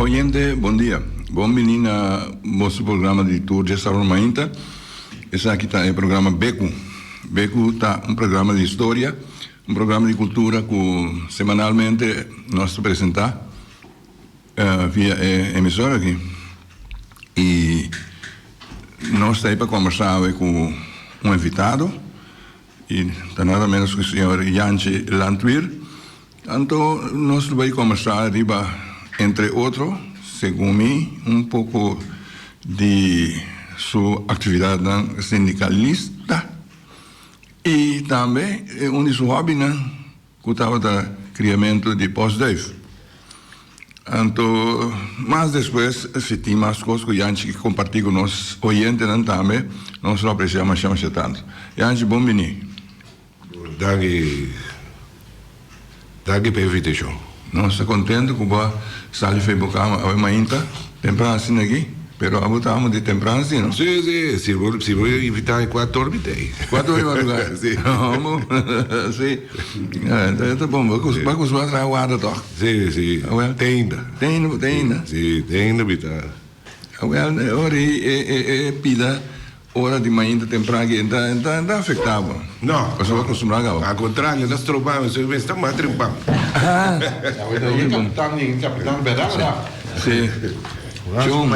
Oyente, bon dia. Bon bini na boso programa di Tur Djasabra Mainta. Esaki ta e programa Beku. Beku ta un programa di historia, un programa di kultura ku semanalmente nos ta presentá via e emisora aki. I nos ta ei pa kombersá awe ku un invitado i ta nada ménos ku señor Janchi Landweer. Anto nos lo bay combersa riba entre otro, segun mi, un poco di su actividadnan sindicalista y tambe un di su hobbynan cu tabata criamento di postduif. Anto mas despues si tin mas cos cu Janchi ke comparti cu nos oyentenan tambe nos lo aprecia masha masha tanto. Janchi bon bini. Danki, danki pa e invitashon. Nos ta contento cu bo a sali for bo cama awe mainta tempran asina aki, pero abo ta amo di tempran si no? Si, si, si bo, si bo invita mi cuatro or mi ta ey. Cuatro or di madruga? Si. Homo, si. E ta bon, bo a custumá traha warda toch? Si, si, te ainda. Te ainda, te ainda? Si, te ainda mi ta. Awel, e ora ey e pida. Ora di mainta tempran aki e ta e ta afecta bo? No. Pasobra bo acostumbrá caba. Al contrario, ta stroba mi, soy mester mas trempan. Capitan di capitan berdad berdad. Si. Chon,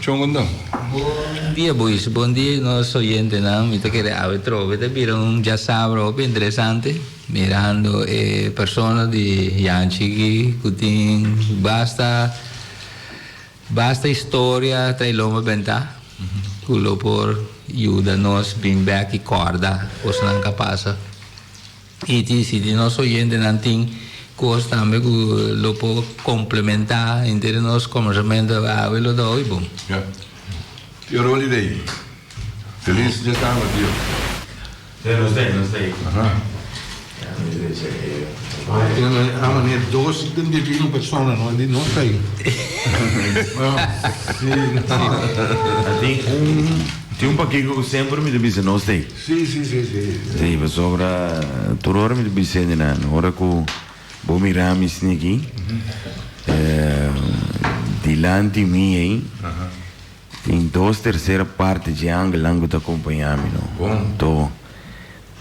Chon con ta? Bon dia boys, bon dia nos oyentenan, mi ta kere awe trobe ta bira un djasabra hopi interesante mirando e persona di Janchi aki ku tin basta. Basta historia ta e lomba bentá ku lo por yuda nos bin bèk i kòrda kosnan ku a pasa. I ti si di nos oyentenan tin kos tambe ku lo por komplementá henter nos kombersamentu awe lo ta hopi bon. Ya. Tio Rolly dey. Felis dje tamba tio. Sí, nos ta ei, nos ta ei. Aha. A manera dos den divino persona no di nos ta ei. Sí. Tin un tin un pakiko ku semper mi ta bisa nos ta ei. Sí, sí, sí, sí. Sí, pasobra tur ora mi ta bisa hende nan ora ku bo mira mi sniki dilanti mi ei. Tin dos tercera parte dje angelnan cu ta acompaña mi no. Bon. To,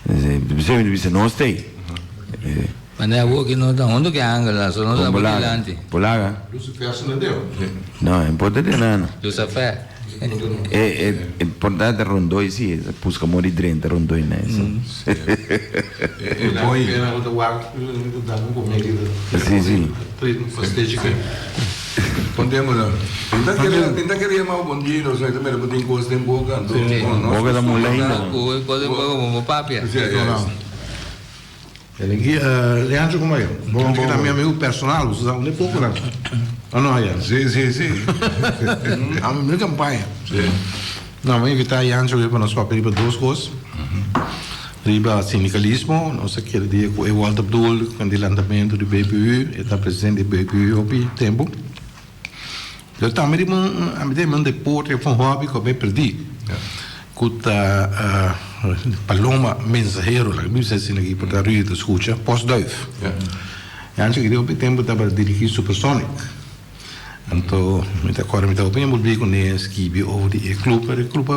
p'esei mi ta bisa nos ta ei. Mane awor ki no ta hunto cu e angelnan, so nos abo dilanti. Bolaga. Lucifer su na deo. No, e por ta den nan. Lucifer. E, e, e por ta ta rondoi si, e busca mori drenta rondoi na eso. E poi. Si, si. Bon tempo no. Pinta kere pinta kere yama bo bon dia nos ta mira bo tin kos den boka anto bon nos Boka ta mula ainda. Ku kos den boka bo papia. Si si. Elegi Leandro como yo. Bon bon. Ta mi amigo personal, bo sa un de poco nan. O no Jan? Si si si. Amo mi campaña. Si. No, mi invita Jancho pa nos papia riba dos cos. Riba sindicalismo, nos a kere dia cu Ewald Abdul cu di lantamento di BPU, e ta presidente di BPU hopi tempo. Pero tambe riba un, ami ta yama un deporte of un hobby cu a bay perdi, cu ta paloma mensahero, laga mi bisa asina aki por ta Rudy ta scucha, postduif. Jancho kere hopi tempo tabata dirigi Supersonic. Anto mi ta kòrda mi tabata enbolbí kuné skibi over di e klup, pero e klup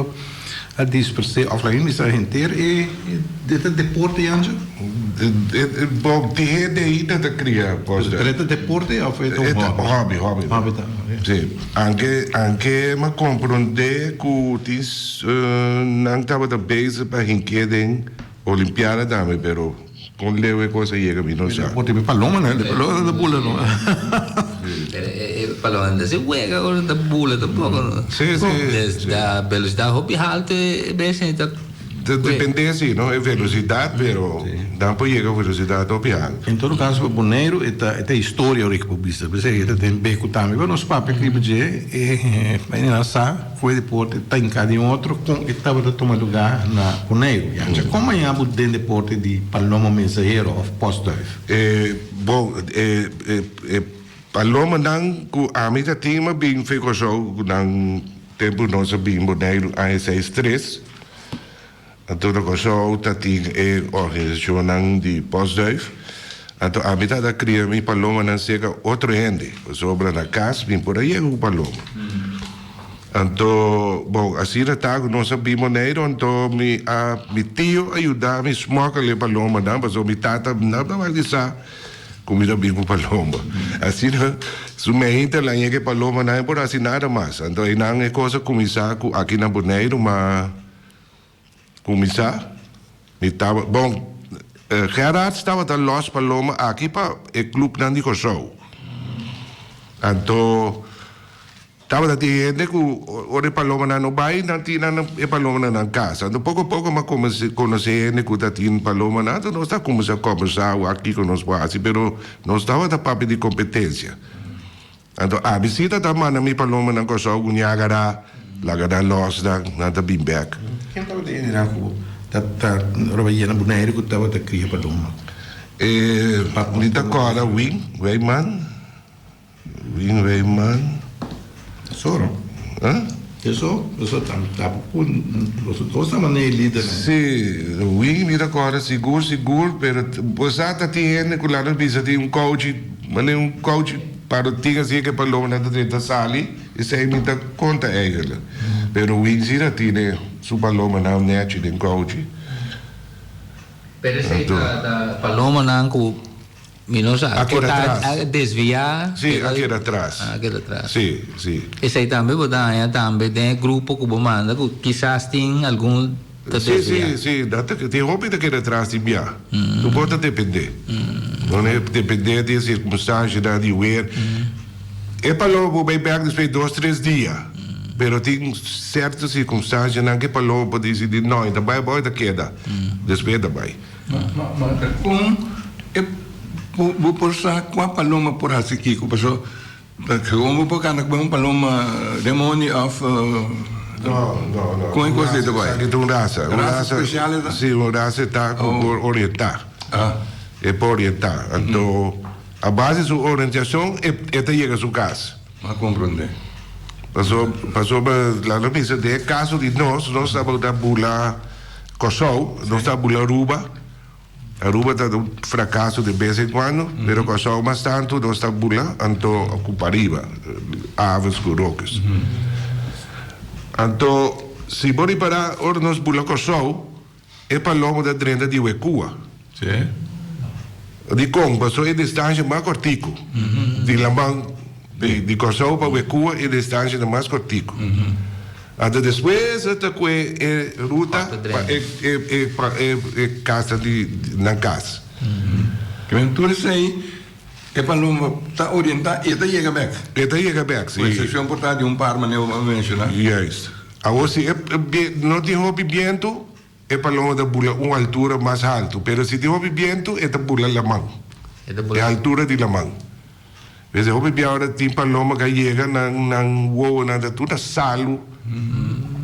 a dispersé òf laga mi bisa henter e e ta deporte Jantje? Bon tin hende ainda ta kria kos Pero e ta deporte òf e ta un hòbi? Hòbi, hòbi. Hòbi ta, Sí, anke anke mi a komprondé ku tin nan tabata bezig pa hink'é den Olimpiada tambe pero. Kon leu e kos a yega mi no sa. Por tin paloma na e paloma ta bula no. Pero e paloma no ta si wega ora ta bula tampoco no. Si si. Des da velocidad hopi halto e bestia ta. Ta depende si no e velocidad pero nan por yega velocidad hopi halto. En todo caso pa Boneiru e ta e ta historia ora ki por bisa p'esei e ta den beku tambe pero nos papia riba dje e nan sa. Ku e deporte ta hinká den otro kon e tabata tuma lugá na Boneiru. Yancha, kon maña bo den deporte di paloma mensahero òf postduif? E bon, e e palomanan ku ami ta tin a bin fe Kòrsou ku nan tempu nos a bin Boneiru aña seis tres. Anto na Kòrsou ta tin e organisashonnan di postduif. Anto ami tabata kria mi palomanan serka otro hende, pasobra na kas mi por a yega ku paloma. Anto, bon, asina ta ku nos a bin Boneiru, anto mi a, mi tio a yuda mi smòkel e palomanan, pasobra mi tata no tabata di sa ku mi ta bin ku paloma. Asina su meinta la yega e palomanan e por hasi nada mas. Anto einan e kos a kuminsá ku aki na Boneiru, ma kuminsá mi taba, bon, Gerards tabata lòs paloma aki pa e klupnan di Kòrsou. Anto. Tabata tin hende ku ora e palomanan no bai, nan tin nan e palomanan nan kas. Anto poko poko mi a konosé hende ku ta tin palomanan, anto nos ta kuminsá kòmbersá wak kiko nos por hasi, pero nos tabata papia di kompetensia. Anto ami si ta ta manda mi palomanan Kòrsou ku Niágara, laga nan lòs nan, nan ta bin bèk. Ken tabata e hendenan ku ta ta roba yena Boneiru ku tabata kria paloma? E mi ta kòrda Win, Wijman. Win Wijman. Soro. Huh? Eso, eso tam tapo ku los dos ta mane e lidernan. Si, Win mi ta kòrda sigur sigur, pero bo sa ta tin hende ku laga bisa tin un kouchi, mane un kouchi parotin asi ke palomanan ta drenta sali, esei mi ta konta eigenlijk. Pero Win si ta tine su palomanan nechi den kouchi. Pero esei ta palomanan ku Mi no sa. A keda Por ta atras. a desviá. Sí, a keda atras. A keda atras. Sí, sí. Esei tambe bo ta haña tambe den e grupo ku bo manda ku kisas tin algun ta Sí, desviá. sí, sí. Dat ta, tin hopi ta keda atras di bia. Tur por ta dependé. No ne dependé di e sirkunstanshanan, di weer. E paloma por bai bèk despues di dos, tres dia. Pero tin sèrto sirkunstanshanan ku e paloma por disidí, no, e ta bai abou, e ta keda. Despues e ta bai. Ma ta kon e bo por sa kua paloma por hasi kiko? Paso ta gewoon bo por kanta ku un paloma demoni òf No, no, no. Kon e kos ei ta bai? Esaki ta un rasa. Un Rasa spesial e ta? Si, un rasa e ta ku por orientá. E por orientá. Anto a base di su orientashon e ta yega su kas. M'a komprondé. Paso, pasobra laga nos bisa den e kaso di nos, nos tabata bula Kòrsou, nos tabata bula Aruba, Aruba ta un frakaso de bes en kuando, pero Kòrsou mas tantu nos ta bula anto ku pariba, aves ku rokes. Anto si bo ripará ora nos bula Kòrsou, E palomo ta drenta di Wekua. Sí. Dikon? Pasobra e distansha mas kòrtiku. Di laman di Kòrsou pa Wekua e distansha ta mas kòrtiku. Anto despues e ta kue e ruta pa e pa e kasa di nan kas. Kimen tur esei e paloma ta orientá i e ta yega bèk. E ta yega bèk, sí. Ku eksepshon por ta di un par manera bo a menshoná. Juist. Awor si e no tin hopi bientu, e paloma ta bula un altura mas haltu, pero si tin hopi bientu e ta bula laman, e altura di laman. P'esei hopi bia ora tin paloma ka yega nan nan wowonan ta tur na salu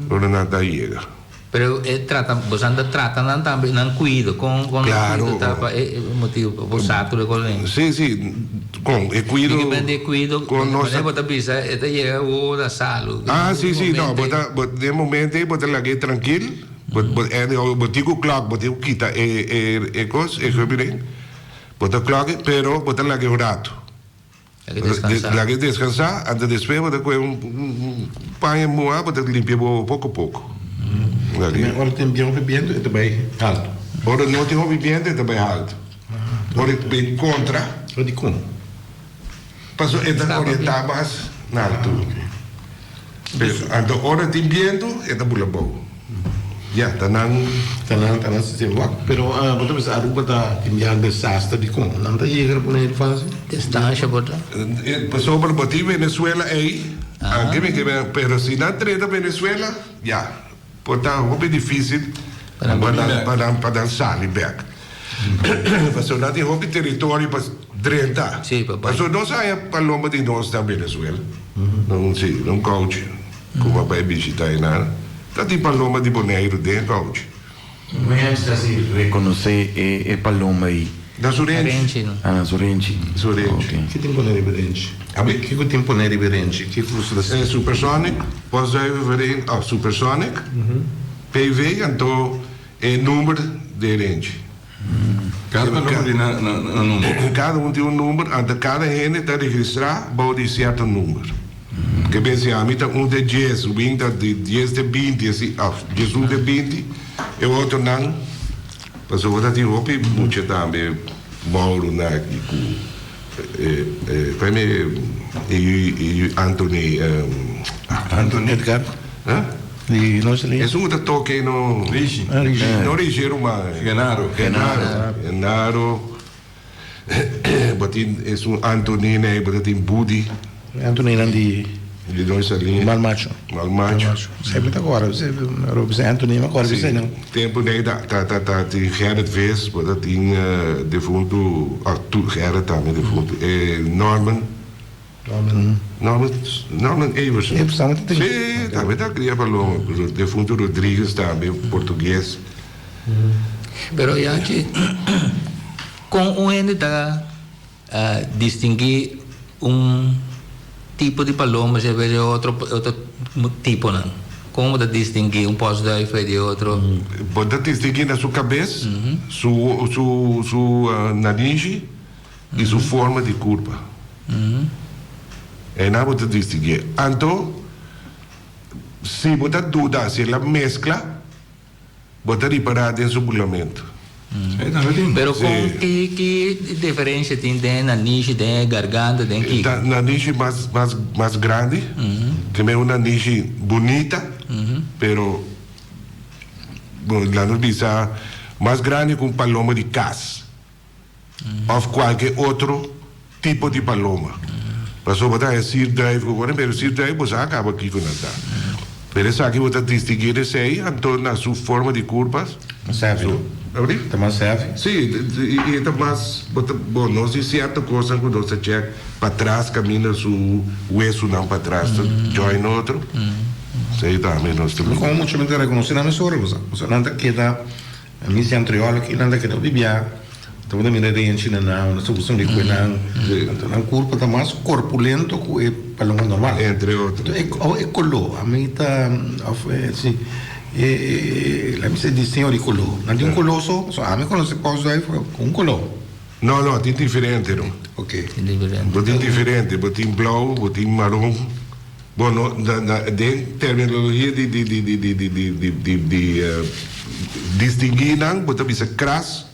ora nan ta yega. Pero e trata, boso ta trata nan tambe, nan kuido, kon kon nan kuido ta pa e motibu pa bo sa tur e kos ei? Si, si, kon e kuido. Mi ke mende e kuido, kon nos manera bo ta bisa e ta yega wowo na salu. Ah, si, si, no, bo ta, bo den momento ei bo ta lag'é trankil, bo bo anyhow bo tin ku klòk, bo tin ku kita e e e kos, e gebiren, bo ta klòk e, pero bo ta lag'é un ratu. Laga descansá. Laga descansá, anto despues bo ta coge un paña muhá, bo ta limpia bo poco poco. También ora tin bien hopi biento e ta bai halto. Ora no tin hopi biento e ta bai halto. Ora e bin contra. Ora di con? Pasobra e ta orientá mas na altura. Anto ora tin bientu e ta bula bou. Ya, ta nan. Ta nan, ta nan sistema. Wak, pero bo ta bisa Aruba ta tin biaha desaster dikon? Nan ta yega na Boneiru fácil? Distansha por ta. Pasobra bo tin Venezuela ei, anke mi ke pero si nan treta Venezuela, ya, por ta hopi difícil pa nan pa nan pa nan sali bek. Pasobra nan tin hopi teritorio pa drenta. Sí, pa bai. Pasobra nos haña palomba di nos na Venezuela. Nan sí, nan kouchi ku bo a bai bishita einan, ta tin palomba di Boneiru den e kouchi. Mens ta si rekonosé e palomba ei. Na su renchi. Renchi, no. Ah, na su renchi. Su renchi. Ok. Ki tin pone riba e renchi? Abi? Kiko tin pone riba e renchi? Kiko ku ta E Supersonic, Postduivenvereniging, oh, Supersonic, PV, anto e number di e renchi. Kada paloma tin nan number. Kada un tin un number, anto kada hende ta registrá bou di sierto number. Ke ben si ami ta un te djes, Ruben ta di djes te binti, asi, òf djesun te binti, e otronan, pasobra ta tin hopi mucha tambe Mauro naki ku e kua e e yu Anthony Anthony Edgar di nos li. Esun ku ta toke no Rishi. No Rishi e ruman. Genaro. Genaro. Genaro. Bo tin esun Anthony nei bo ta tin Budi. Anthony nan di. Di nos ali. Mal macho. Mal macho. Semper ta kore bisa Anthony ma kore bisa nan. Tempu nei ta ta ta ta tin Gerrit Vis bo ta tin defuntu oh Gerrit tambe defuntu e Norman. Norman. Norman Norman Everson. Everson tambe ta tin. Si tambe ta kria paloma defuntu Rodriguez tambe portugues. Pero Yachi kon un hende ta Distinguí un tipo di paloma si e otro otro tiponan. Kon bo ta distinguí un pòstduif for di e otro? Bo ta distinguí na su kabes, su su su narishi i su forma di kurpa. Einan bo ta distinguí. Anto si bo ta duda si el a meskla. Bo ta ripará den su bulamentu. Pero kon ki ki diferensia tin den e nanishi, den e garganta, den kiko? Ta nanishi mas mas mas grandi, tin un nanishi bunita, pero bo laat nos bisa mas grandi ku un paloma di kas. Of kualke otro tipo di paloma. Pasobra bo ta haña sirduif ku kore, pero sirduif bo sa kaba kiko nan ta. Pero esaki bo ta distinguí esei anto na su forma di kurpa. Mas heavy, no? Abri? Ta mas heavy? Sí, i e ta mas, bo ta, bo nos di sierto kosnan ku nos ta chèk patras kaminda su wesunan patras ta join otro. Esei tambe nos ta. Komo mucha mi ta rekonosé nan mesora, bo sa. Pasobra nan ta keda. Mi si antriòl aki nan ta keda bibia, ta pone mira renchi na nan, nos ta gusta di kue nan, anto nan kurpa ta mas korpulento ku e paloma normal. Entre otro. Anto e koló, ami ta òf si e laat mi sey diseño di koló, nan tin un koló so, pasobra ami konosé pòsduif ku un koló. No, no, tin diferente no. Ok. Tin diferente. Bo tin diferente, bo tin blou, bo tin maron. Bo no, na, na, den terminologia di, di, di, di, di, di, di, di, di, di distinguí nan, bo ta bisa kras,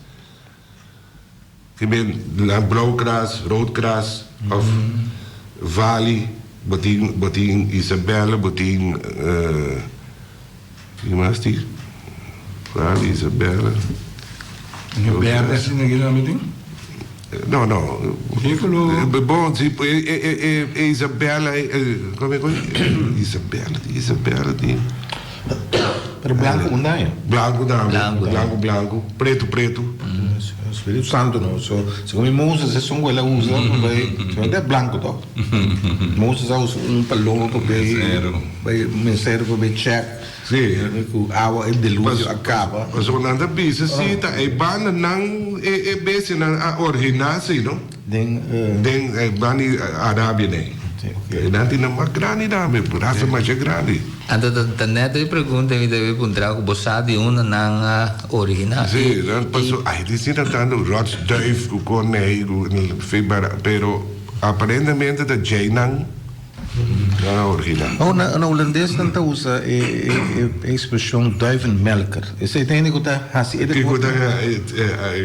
ki men nan blou kras, rood kras, òf vali, bo tin, bo tin Isabella, bo tin, ki mas tin? Vali, Isabella. Bèrdè asina ki nan bo tin? No, no. Ki color? Bon, si e e e Isabella e come come Isabella, Isabella tin. Pero blanco un daño. Blanco tambe. Blanco. Blanco, blanco. Preto, preto. Spiritu Santo no. So, segun mi Moses esun ku el a usa pa bai, se ta blanco toch? Moses a usa un paloma pa bai, bai mensero pa bai check. Sí. Ku awa e deluvio a kaba. Pasobra nan ta bisa si ta e banda nan e e bestianan a originá si no. Den e. Den e banda di Arabia den. Sí, oke. E nan tin nan mas grandi tambe, rasa masha grandi. Anto ta ta nèt e pregunta mi debe puntra ku bo sa di unda nan a originá. Sí, nan paso ai di si nan tantu rotsduif ku konei ku pero aparentemente ta djei nan. Oh, na na hulandes nan ta usa e e e ekspreshon duivenmelker. Esei ta hende ku ta hasi e Kiko deporte. ta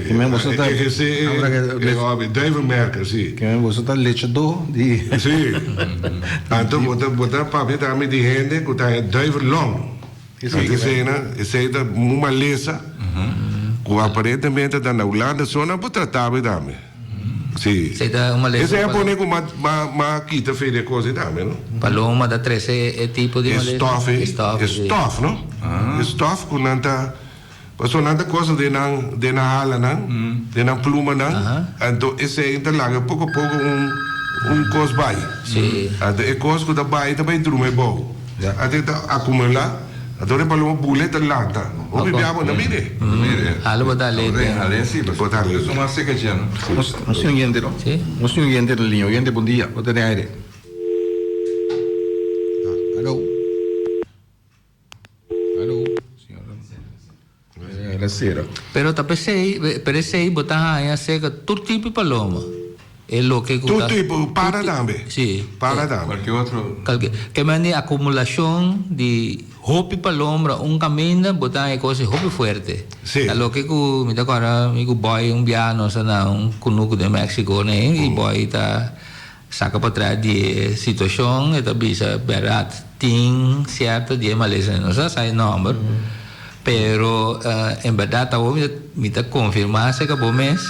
Ke men boso ta ehersé e hobby, duivenmelker, si. Ke men boso ta lechadó di. Si. Anto bo ta bo ta papia tambe di hende ku ta duivenlong. Esei Anto esei nan esei ta un malesa ku aparentemente ta na Hulanda so nan por trata bo tambe. Sí. Esei ta un malesa Esei a pa pone ku ma ma ma kita fe di e kos ei tambe, no? Paloma ta trese e tipo di E malesa. stof ei. E stof, E sí. stof, no? E stof ku nan ta pasobra nan ta kosa den nan den nan halanan, den nan plumanan, anto esei ta laga poko poko un un kos bai. Sí. Anto e kos ku ta bai ta bai drumi abou. Anto e ta akumulá. Anto e paloma bula e ta lanta. Hopi bia bo na mire. Mire. Halo bo ta lete. Ren hale si Bo ta lete. Su mas seca dje no. Nos nos tin oyente no. Si. Nos tin oyente na liña. Oyente bon dia. Bo ta den aire. Alo. Alo. Señora. El a sera. Pero ta p'esei, pero esei bo ta haña serka tur tipo di paloma. E loke ku Tur ta. tipo, para Tur ti- tambe. Sí. Para tambe. Cualkier otro. Kalke, ke men di akumulashon di hopi palombra un kaminda bo ta haña e kos hopi fuerte. Sí. Ta loke ku mi ta kòrda mi ku Boy un biaha nos a na un kunuku den Mexico nei i Boy ta saka patras di e situashon e ta bisa bèrdat tin sierto di e malesa no sa sa e nòmber pero en bèrdat awor mi ta mi ta konfirmá aserka bo mes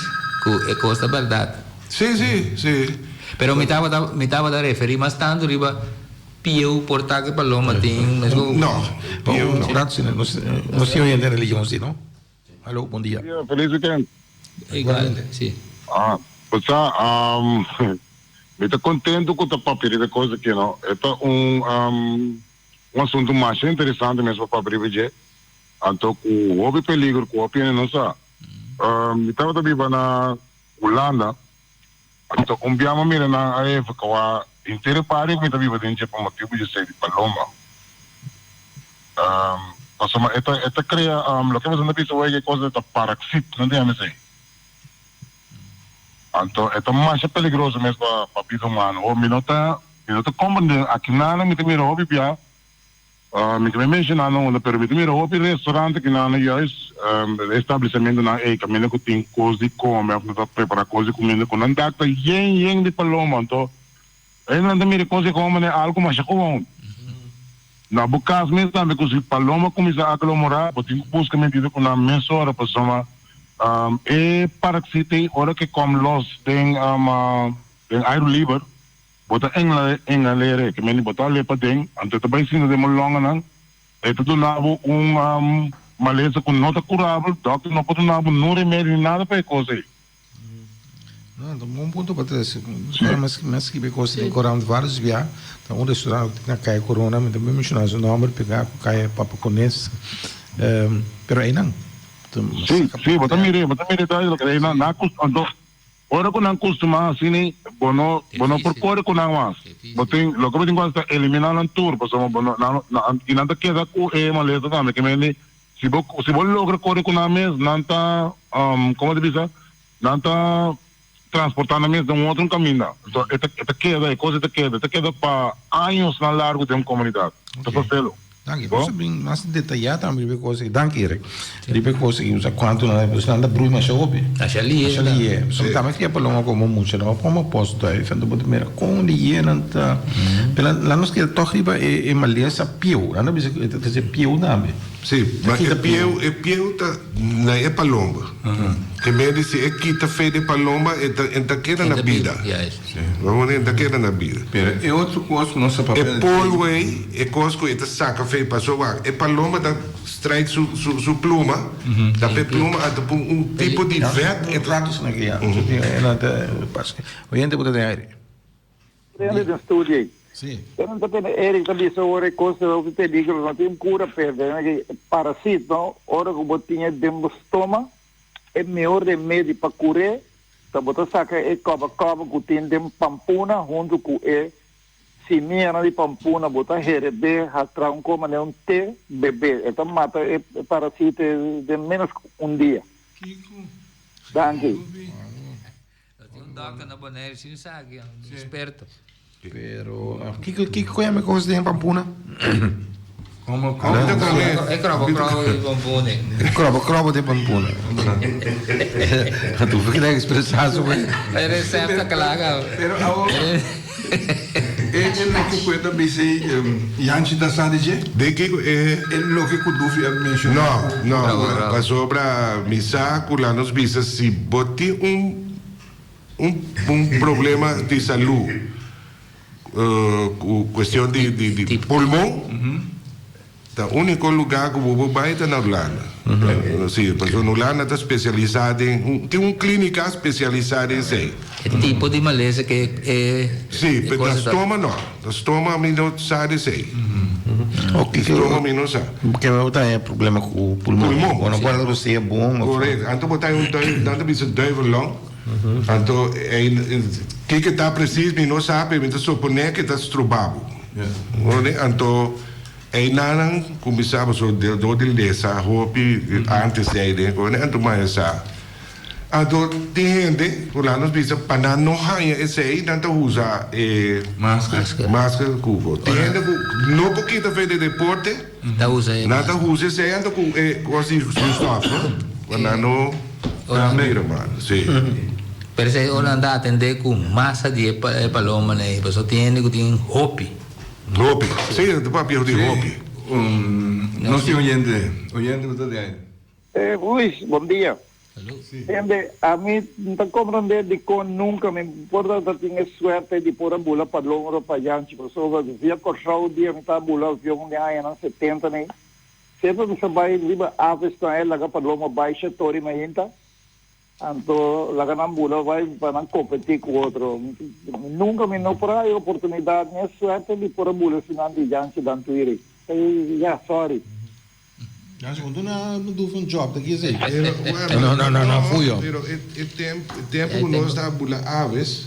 ku e kos ta bèrdat. Sí, sí, sí. Pero mi tabata mi tabata referí mas tantu riba pieu por ta ku e paloma tin mesku. No, pieu no. Nos tin oyente religion si no? Hallo, bon dia. Bon dia, feliz weekend. Igual, si. Ah, bo sa, mi ta contento cu ta papia riba e cos aki, no. E ta un, un asunto masha interesante mes pa papia riba dje, anto cu hopi peligro cu hopi hende no sa. Mi tabata biba na Hulanda, anto un bia mi a mira nan a evacuá henter e bario cu mi ta biba den dje pa motibu dje esei di paloma. Pasobra e ta e ta crea loke boso ta bisa hoy e cosa ta paraxit, no ta yama esey. Anto e ta masha peligroso mes pa pa bida humano. Ho mi no ta mi no ta comprende aki nan mi ta mira hopi bia mi ta menciona nan unda pero mi ta mira hopi restaurant aki nan juist establecimentonan ey caminda cu tin cos di come of nan ta prepara cos di cuminda cu nan dak ta yen yen di paloma anto Ey nan ta mira e cos e como manera algo masha gewoon. Na bo cas mes tambe cu si paloma cuminsa aglomora bo tin cu busca medida cu nan mesora pasobra e paraxit ey ora ke kom los den den aire liber bo ta inhalere ke mende bo ta ale paden anto e ta bay sinta den bo longanan e ta duna bo un malesa cu no ta curabel dokter no por duna bo no remedio ni nada pa e cos ey. No, ta un bon punto pa trese. Ora mi a skibi e kos den korant varios bia, ta un restaurant ku tin na Kaya Corona, mi ta bin menshoná su nòmber, pegá ku Kaya Papa Kones. Pero einan. Sí, sí, bo ta mir'é, bo ta mir'é duidelijk. Einan, nan a anto, ora ku nan kustumá asina, bo no, bo no por kore ku nan mas. Bo tin, loke bo tin ku hasi ta eliminá nan tur, pasobra bo no, nan, nan, i nan ta keda ku e malesa tambe, ke mende Si bo si bo logra kore ku nan mes, nan ta komo ta bisa, nan ta transportá nan mes den un otro kaminda. Enton e ta e ta keda, e kos ei ta keda, e ta keda pa añosnan largu den un komunidat. Ta fafelo. Danki. Bo? Nos a bin mas detayá tambe riba e kos aki. Danki Eric. Riba e kos aki, usa kuantu nan ta nan ta brui masha hopi. Masha lihe. Masha lihe. So tambe kria paloma komo mucha no komo postduif, anto bo ta mira kon lihe nan ta. Pero nan nos keda tòg riba e malesa pieu. Nan ta bisa ku e ta trese pieu tambe. Sí, ma e pieu, e pieu ta na e palomba. Te mende si e kita fe di e palomba, e ta, e ta keda na bida. Bo e ta keda na bida. Pero e otro kos ku nos ta papia. E polvo ei, e kos ku e ta saka fe, pasobra wak, e palomba ta strijk su, su, su pluma, ta pe pluma a ta pun un tipo di vet. E trato esaki ya. Oyente bo ta den aire. Prende den studio ei. Sí. Pero no ta pena Eric ta bisa ora e cos ta hopi peligro, no tin cura p'e, pero e parasit no, ora cu bo tin e den bo stoma, e mihor remedi pa cur'e ta bo ta saca e coba coba cu tin den pampuna hunto cu e simianan di pampuna, bo ta hereb'e hatra un co manera un te bebe, e ta mata e parasit den menos cu un dia. Danki. Lo tin un dokter na Bonaire sin sa aki, un experto. Pero kiko kiko ku yama e kos den pampuna? Komo komo? E krobo krobo di pampuna. E krobo krobo di pampuna. Tu fik expresa su wey. E recepta kla ka. Pero awor e e loke ku e ta bisa ei Yanchi ta sa di dje? Den kiko e? E loke ku Dufi a menshoná ku. No, no, pasobra mi sa ku la nos bisa si bo tin un un un problema di salú ku kuestion di di pulmon ta úniko lugá ku bo por bai ta na Hulanda. Si, pasobra na Hulanda ta spesialisá den tin un klínika spesialisá den esei. E tipo di malesa ke e Si, pero na stoma no. Na stoma mi no sa di esei. Stoma mi no sa. Ke bo ta haña problema ku pulmon. Pulmon. Bo no por rosea bon. Korekto. Anto bo ta haña un duivel, nan ta bisa duivelong. Anto kiko ta presis mi no sa, pero mi ta suponé ke ta stroba bo. Anto. Einan kuminsá pasobra dor di lesa hopi antes di ei den ku anto maya sa. Anto tin hende ku laat nos bisa pa nan no haña esei nan ta usa e masker ku bo. Tin hende ku no por kita fe di deporte nan ta usa esei anto ku e kos di zuurstof no pa nan no mira mal si. Pero esei ora nan ta atende ku masa di e palomanan ei pasobra tin hende ku tin hopi. Hopi, si ta papia di hopi. Nos tin oyente, oyente ku ta di aire. Eh Luis, bon dia. Hende, ami no ta comprende dicon nunca mi por ta tin e suerte di por a bula pa Londres of pa Yanchi, pasobra via Corsou dia mi ta bula avion den añanan setenta nei, semper mi sa bay riba aves nan e laga paloma bay Shatori mainta, anto laga nan bula bay pa nan competi cu otro. Nunca mi no por a haya e oportunidad ni e suerte di por a bula esnan di Yanchi Dan Tuiri. Ya, sorry. Ya si con na do un job ta kies ei. Pero bueno, No, no, no, no, fuyo. Pero e e tempo e tempo ku nos ta bula aves,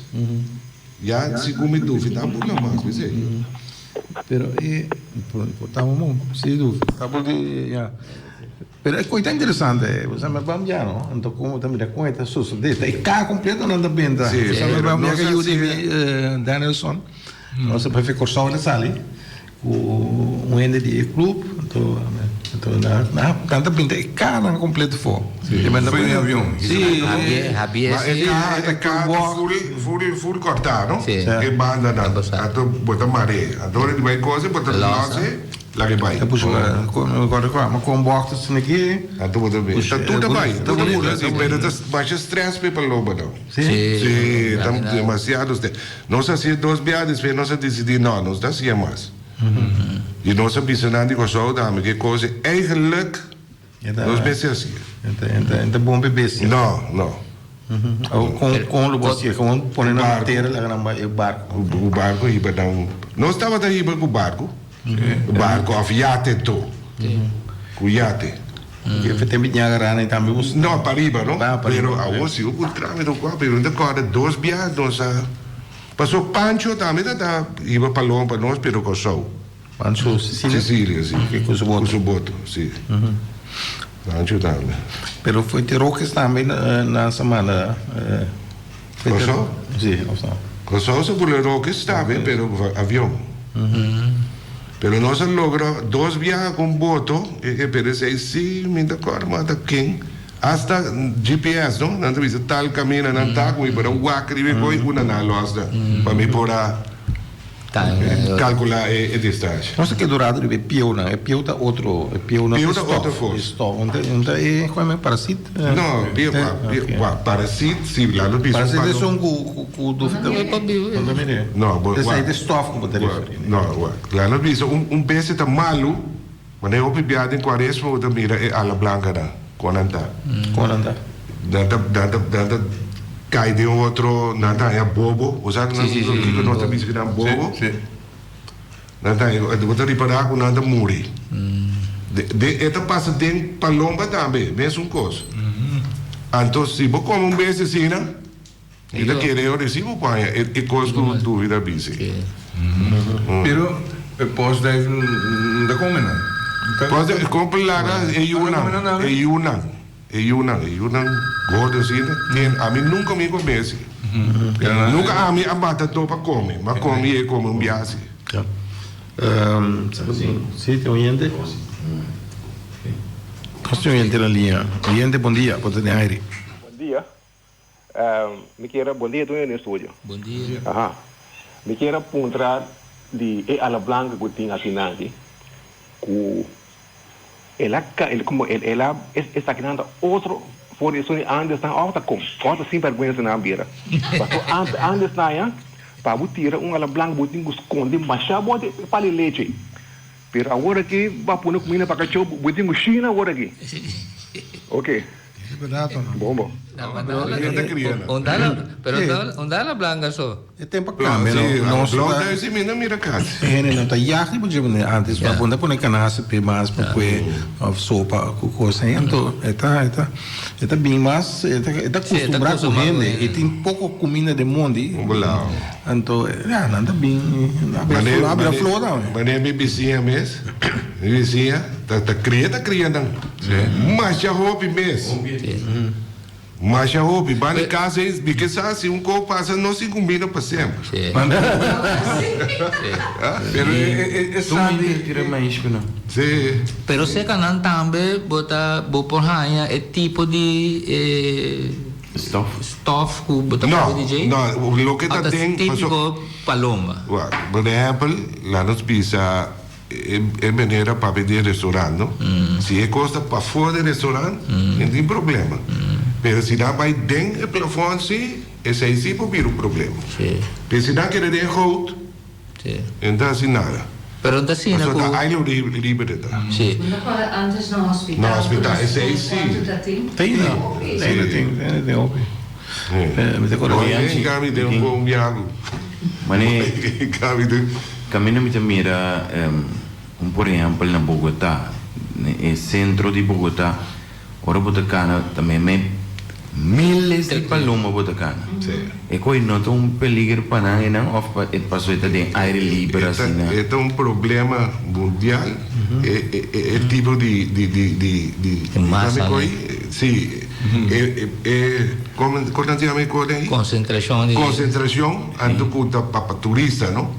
ya segun mi dufi ta bula mas mi sei. Pero e por tamo mo si dufi. Ta por di ya. Pero e koi ta interesante, bo sa mi bam ya no, anto como ta mira con e ta sosode, ta e ka completo nan ta benta. Si, Bo sa mi pero bam ya nos ke a yu di hasi mi Danielson, nos a bai fe Corsou el a sali. Ku un hende di e club, anto anto nan nan ta pinta e kanan completo fo. Sí, fue den avion. Sí. Javier, Javier Ma e sí. kaha, e kaha ta ful, ful, ful cortá, no? Sí. E bandanan. Ta Anto bo ta mar'é. Anto ora di bai cosa bo ta Los, los'é, laga e bai. Ta pushi kòrda kua, ma kon bòkta asina aki. Anto bo ta be. Ta tur ta bai, tur ta bula sí, pero ta masha stress p'e paloma nan. Sí? Sí, ta demasiado stress. Nos a hasié dos biaha despues nos a disidí no, nos ta hasié mas. I nos a bisa nan di Kòrsou tambe ku e kos ei eigenlik nos mester hasié. E ta bon pa e bestia. No, no. Awor kon kon lo bo hasié? Kon pone nan na tera laga nan bai e barku? Ku barku hiba nan. Nos tabata hiba ku barku. Barku òf yate anto. Ku yate. Ke tempu di ñaga rana i tambe bo. No, pariba no. Ah, pariba. Pero awor si bo puntra mi no kua, pero mi ta kòrda dos biaha nos a paso Pancho tambe ta ta hiba paloma pa nos pero Kòrsou. Pancho Sicilia? Sicilia, si. Ke ku su boto. Ku su boto, si. Pancho tambe. Pero Fuente Roques tambe nan sa manda. Kòrsou? Si, Kòrsou. Kòrsou sa bula Roques tambe pero avion. Pero nos a logra dos biaha ku un boto, e pero esei si mi ta kòrda mas ta ken, asta GPS no, nan ta bisa tal kaminda nan ta ku mi por a wak riba e koi una nan a lòs nan pa mi por a kalkulá e distansha. Nos a keda un rato riba e pieunan, e pieu ta otro, e pieunan ta stof, e stof, un ta e kua parasit? No, pieu, parasit si la no bisa un Parasit esun ku ku dufta no mire. No, bo Esei ta stof ku bo ta referi. No, wak. La no bisa un un bes e ta malu, manera hopi bia den kuaresma bo ta mira e ala blankanan, kon nan ta. Kon nan ta? Nan ta nan ta nan ta kai den otro, nan ta haña bobo. Bo sa Si, si, si. kiko nos ta bisa ku nan bobo? Nan ta haña, bo ta ripará ku nan ta muri. De de e ta pasa den palomba tambe, mesun kos. Anto si bo kome un bes asina. Mi ta kere ora si bo paña e kos ku Duvid a bisi. Pero e postduif no ta kome nan. Postduif kon laga e yunan, e yunan, e yunan, e yunan gordo asina. Ami nunka mi kome asi. Nunka ami a bata to pa kome. Mi a kome i e kome un bia asi. Si tin oyente? Nos tin oyente na liña. Oyente bon dia, bo ta den aire. Bon dia. Mi kier a, bon dia tur hende den studio. Bon dia. Aha. Mi kier a puntra di e ala blanca cu tin akinan aki, cu el a ca, el como el a, esakinan ta otro for di esun di antes nan of ta con? Of ta sinverguensa nan a bira? Pasobra antes, antes nan ya, pa bo tira un ala blanca bo tin cu sconde masha bo di e palo di leche. Pero awor aki bo a pone cuminda pa cacho, bo tin cu shina awor aki. Ok. Es berdad o no? Bon bo. Pero unda la blanca so? E tempo a cambia, no? Nos Blauw duif si mi no mira casi. E hende no ta yag riba dje manera antes. Pa bo ta pone canasta p'e mas pa kue of sopa ku kos ei. Anto e ta e ta e ta bin mas e ta e ta kustumbra ku hende i tin poko kuminda den mondi. Anto ya nan ta bin a bira flor tambe. Manera mi bisiña mes, mi bisiña ta ta kria ta kria nan masha hopi mes. Masha hopi, ban di cas ei, mi ke sa si un cos pasa no sin cuminda pa semper. Pero e sa di. Tira mais cu nan. Si. Pero seca nan tambe bo ta bo por haña e tipo di e Stof. stof cu bo ta pone di dje? No, no, loke ta den. Tipico paloma. Wak, por ehempel, laat nos bisa. E manera papia di e restaurant no. Si e cos ta pafó di e restaurant no tin problema. Pero si nan bay den e plafond si, esey si por bira un problema. Pero si nan keda den e goot, no ta haci nada. Pero no ta asina cu. Pasobra ta aire libre ta. No para antes na hospital. Na hospital, esey si. Tin, tin, tin hopi. Mi ta kore Oye, Gaby den un bon biagu. Mane, Gaby den. Caminda mi ta mira un por ehempel na Bogota, e centro di Bogota, ora bo ta cana ta meme miles di paloma bo ta cana. E coi no ta un peliger pa nan einan of e paso e ta den aire liber asina? E ta un problema mundial e e tipo di di di di di Masa. Si. E e kon kon nan ta yama e kos ei? Konsentrashon di. Konsentrashon anto ku ta pa pa turista no?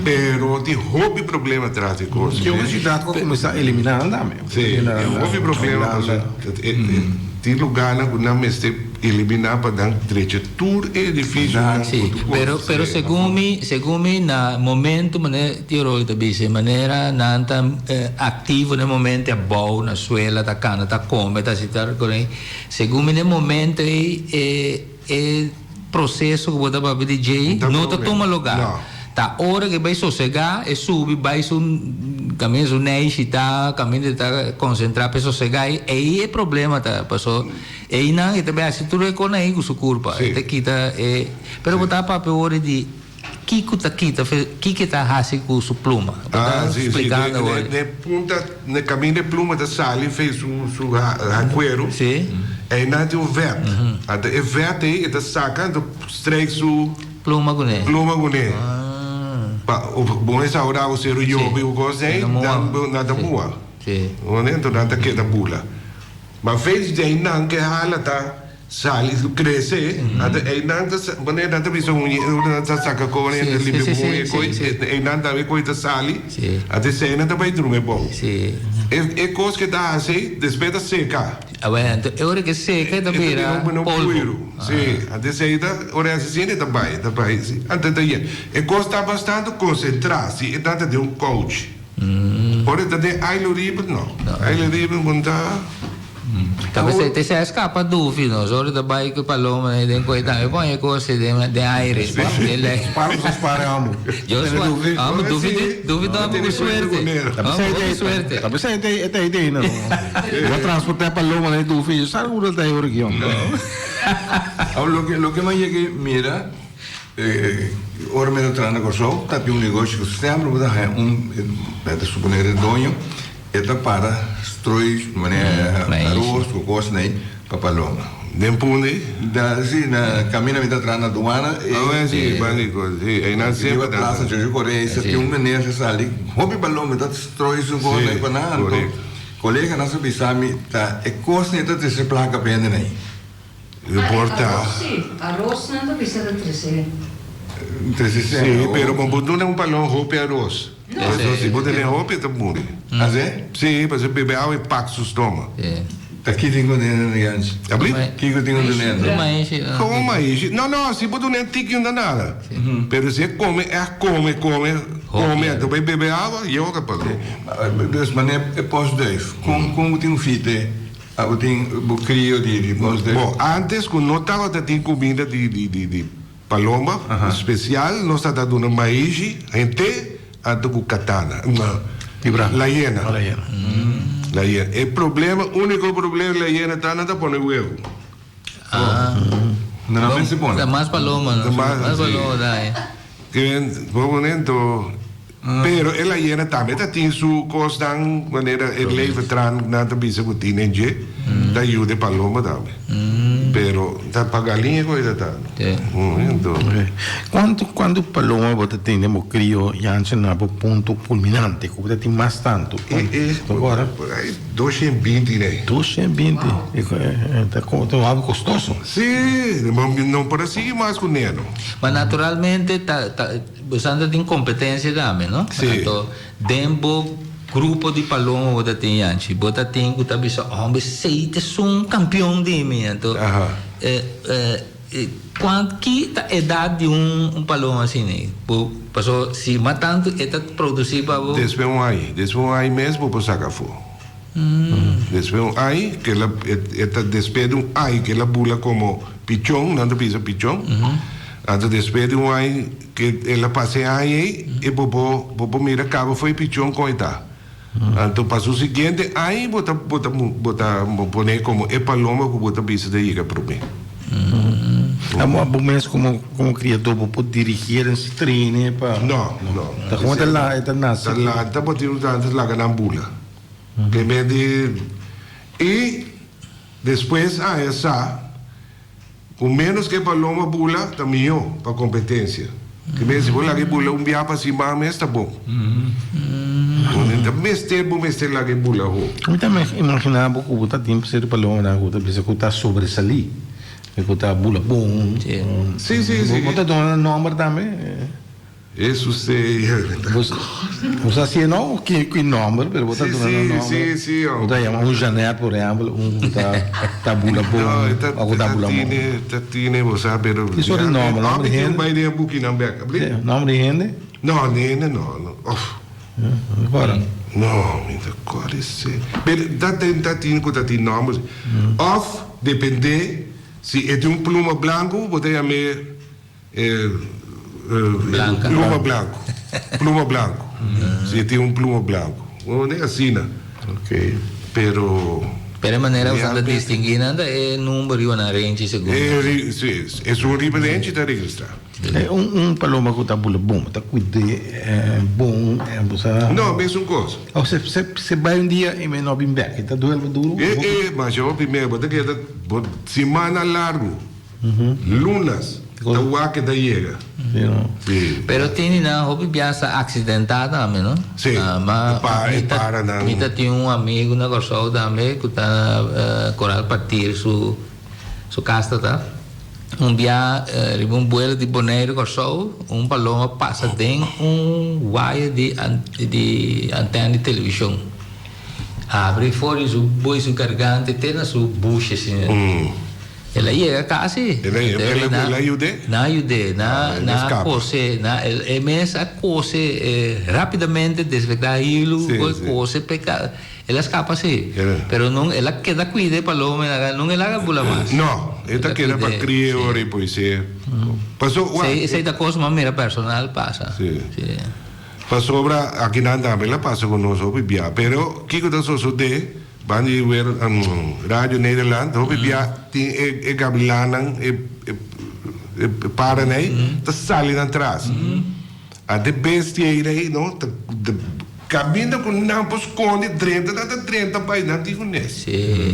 Pero tin hopi problema tras di e kos. Tin un siudat ku a kuminsá eliminá nan tambe. Si, tin hopi problema pasobra tin lugarnan ku nan mester eliminá pa nan drecha tur e edifisionan Si, ku tur kos. pero pero segun mi segun mi na momento manera Tio Roy ta bisa e manera nan ta activo na e momento abou na suela ta cana ta come ta haci tal con ey segun mi na e momento ey e e proceso cu bo ta papia di djey no ta tuma lugar ta ora cu e bay sosega e subi bay su caminda su neishi ta caminda e ta concentra pa e sosega ey ey e problema ta paso eynan e ta bay haci tur e con ey cu su curpa e ta kita e pero bo ta papia ora di. Kiko ta kita fe kiko e ta hasi ku su pluma? Bo ta Ah, si, si. splikando Ne, awor. ne, ne punta, ne kaminda e pluma ta sali fe su, su ha, ha kueru. Si. Einan tin un vet. Anto e vet ei e ta saka anto strijk su Pluma kuné. pluma kuné. Ah. Pa, bon esa ora awa seru yobi ku kos ei, E ta mua. dan bo nan ta Si. mua. Si. Anto nan ta keda bula. Ma fe di einan ke hala ta. Sali su crece, anto eynan ta wanneer nan ta bisa un nan ta saca con e limpia muhe e coi, eynan tambe e coi ta sali, anto esey nan ta bay drumi abou. E cos ke ta haci despues ta seca. Awel, anto e ora ke seca e ta bira polvo. Si, anto esey ta ora e haci asina e ta bay, e ta bay, anto ta yen. E cos ta bastante concentra si e nan ta den un couch. Ora e ta den aire liber no, aire liber bo no ta. Ta p'esei te sea scapa dufi no solo ta bai cu paloma den den coe tambe pon e cos den den aire den lei. Spara bo sa spara amo. Yo spa amo dufi di dufi ta amo cu suerte. Ta p'esei Amo cu suerte. Ta p'esei e ta e no. Bo a transporta e paloma den dufi yo sa cu ta e ora aki hombre. Awor loke loke mi a yega mira ora mi ta traha na Kòrsou ta tin un negoshi ku semper bo ta haña un ta suponé e doño. E ta para strooi manera aros ku kos nei pa paloma. Den pundi? Da si, na kaminda mi ta traha na duana. Oh si, bandi kos, si, einan semper ta. Riba plaza Jojo Correa ei tin un meneer sa sali hopi paloma ta strooi su kos nei pa nan. Anto koleganan sa bisa mi ta e kos nei ta trese plaka pa hende nei. Por ta. Aros si, aros nan ta bisa ta trese. Trese Si, pero bo por duna un palon hopi aros. Pasobra si bo tene hopi e ta muri. Así? Si, pasobra bebe awa e pak su stoma. Ta ki tin ku duna Janchi? Abli? Kiko tin ku duna? Maishi. Komo maishi? No, no, si bo duna e tiki no ta nada. Pero si e kome, e a kome, kome, kome, anto bai bebe awa, yoga pa. Dus manera e postduif, kon kon bo tin un fite? Abo tin bo krio di postduif? Bo, antes ku no tabata tin kuminda di di di Paloma, special nos ta ta duna maishi hente anto cu katana, la yena. La yena. E problema, unico problema la yena ta nan ta pone huevo. Na men se pone. Mas paloma, no? Mas paloma da, eh. Ke bo momento pero e la yena tambe ta tin su kosnan manera e levertraan nan ta bisa ku tin den dje ta yuda e paloma tambe pero ta pa galiña ku e ta ta anto. Kuantu kuantu paloma bo ta tin den bo krio Jansen na bo punto kulminante ku bo ta tin mas tantu? E e 220 nei. 220 ta algo kostoso. Si, no por a sigui mas ku neno. Ma naturalmente ta ta bosan ta tin competencia tambe no? Si. Anto den bo grupo di paloma bo ta tin Yanchi, bo ta tin ku ta bisa homber esei ta esun campeon di mi anto cuan ki ta edad di un un paloma asina bo paso si mas tanto e ta produci pa bo. Despues un aña, despues un aña mes bo por saca afo. Despues un ai ke el a e ta despues di un ai ke el a bula komo pichon, nan ta bisa pichon, anto despues di un ai ke el a pasa e ai ei e bo por bo por mira kaba for e pichon kon e ta. Anto pa su siguiente ai bo ta bo ta bo ta pone komo e paloma ku bo ta bisa ta yega promé. Amo abo mes komo komo kriadó bo por dirigí den su traine pa. No, no. Ta komo ta la e ta nase. Ta lanta bo tin un tantu laga nan bula. Primer di y despues haya sa cu menos cu e paloma bula ta miho pa competencia. Primer si bo laga e bula un bia pa siman mes ta bon. Ta mester bo mester laga e bula ho. Mi ta imagina bo cu bo ta tin cierto palomanan cu ta bisa cu ta sobresali, cu ta bula bon. Si, si, si. Bo ta duna nan nomber tambe? Hesus e Bo sa si e no ki ki nomber pero bo ta duna nan nomber. Si si si. Bo ta yama un Janet por ehempel un ku ta ta bula bon o ku ta bula mon. Ta tine bo sa pero. Ki sort di nomber? Nomber di hende? Bai den e bukinan bek. Nomber di hende? No di hende no no of. Ora. No mi ta kòrda esei. Pero ta tin ta tin ku ta tin nomber of depende si e tin un pluma blanku bo ta yam'é. Blanca. Pluma blanco. Pluma blanco. Si e tin un pluma blanco. Bueno, e asina. Ok. Pero. Pero e manera boso ta distinguí nan ta e number riba nan renchi segun. E, si, esun riba renchi ta registrá. E un un paloma ku ta bula bon, bo ta kuid'é bon, bo sa. No, mesun kos. O se se se bai un dia i me no bin bèk, e ta duel bo duru? E e, masha hopi mes, bo ta keda bo simana largu. Lunas ta wak e ta yega. Si. Pero tin di nan hopi biaha sa accidenta tambe no? Si, Ma e pa e para nan. Mi ta tin un amigo na Kòrsou tambe ku ta Koral Partir su su kas ta ta. Un biaha riba un buelo di Boneiru Kòrsou un paloma pasa den un waya di di antena di televishon. Habri for di su boi su garganta te na su bushi asina. El a yega casi. El a el a yud'é? Nan a yud'é. Nan a cose. E mes a cose rapidamente desvecta hilu cose p'e el a scapa si. Pero nun el a keda cuida e paloma nun el a haga bula mas. No, e ta keda pa cria ora e poise. Paso wak. Esey ta cos mas mira personal pasa. Si. Pasobra akinan tambe el a pasa cu nos hopi bia. Pero kico ta sosode? Banda di weer Radio Nederland hopi bia tin e e gabilannan e e paranan ei ta sali nan tras. Ante e bestia ei ei no ta kaminda ku nan por skonde drenta nan ta drenta bai nan tin ku nes.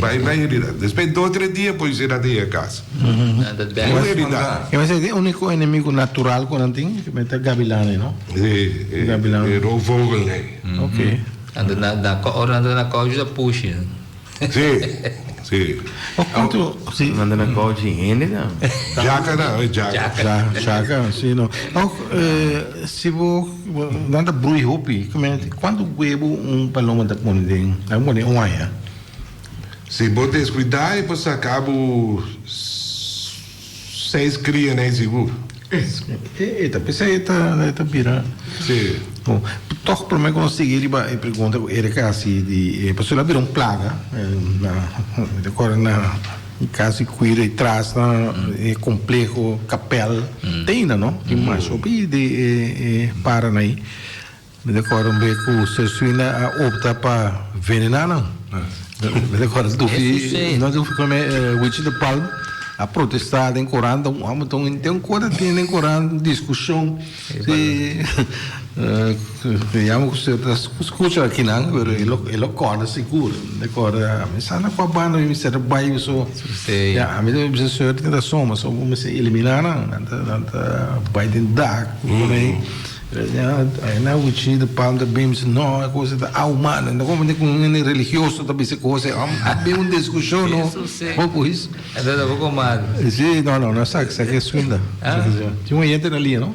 Bai bai herida. Despues dos tres dia polisia nan ta yega kas. Un herida. E mester e uniko enemigo natural ku nan tin ta gabilannan no? Si e roofvogelnan ei. Ok. Anto na na ora nan ta na kouchi ta pushi. Sí, sí. O kuantu, sí. Nan ta na kouchi hende tambe. Djaka nan, e djaka. Ja, djaka, sí no. Ook si bo, nan ta brui hopi, kuantu webu un paloma ta pone den, nan pone un aña? Si bo deskuidá e por saka bo Seis cria n'ei sigur. E ta p'esei e ta e ta bira. Sí. Bon, tòg promé ku nos sigui riba e pregunta ku Eric a hasi di e pasobra el a bira un plaga na mi ta kòrda na kas di kuido ei tras na e kompleho kapèl te ainda no tin mas hopi di e e paranan ei. Mi ta kòrda un bes ku Sersuina a opta pa venená nan. Mi ta kòrda Dufi, no Dufi kome Wichi de Palm. A protestá den korant, un hòmber ta un den kos tin den korant un diskushon si yama ku se ta skucha akinan pero e lo e lo kòrda sigur e kòrda mi sa na kua banda mi mester a bai paso ya ami ta bisa señor tin rason pasobra bo mester eliminá nan nan ta nan ta bai den dak ku por ahí. Na wichi de palm ta bin bisa no e cosa ta auma no como ku un hende religioso ta bisa e cosa a bin un discusion no bo pues Entonces tampoco mal. Si no no no sa sa ke swinda tin un oyente na liña no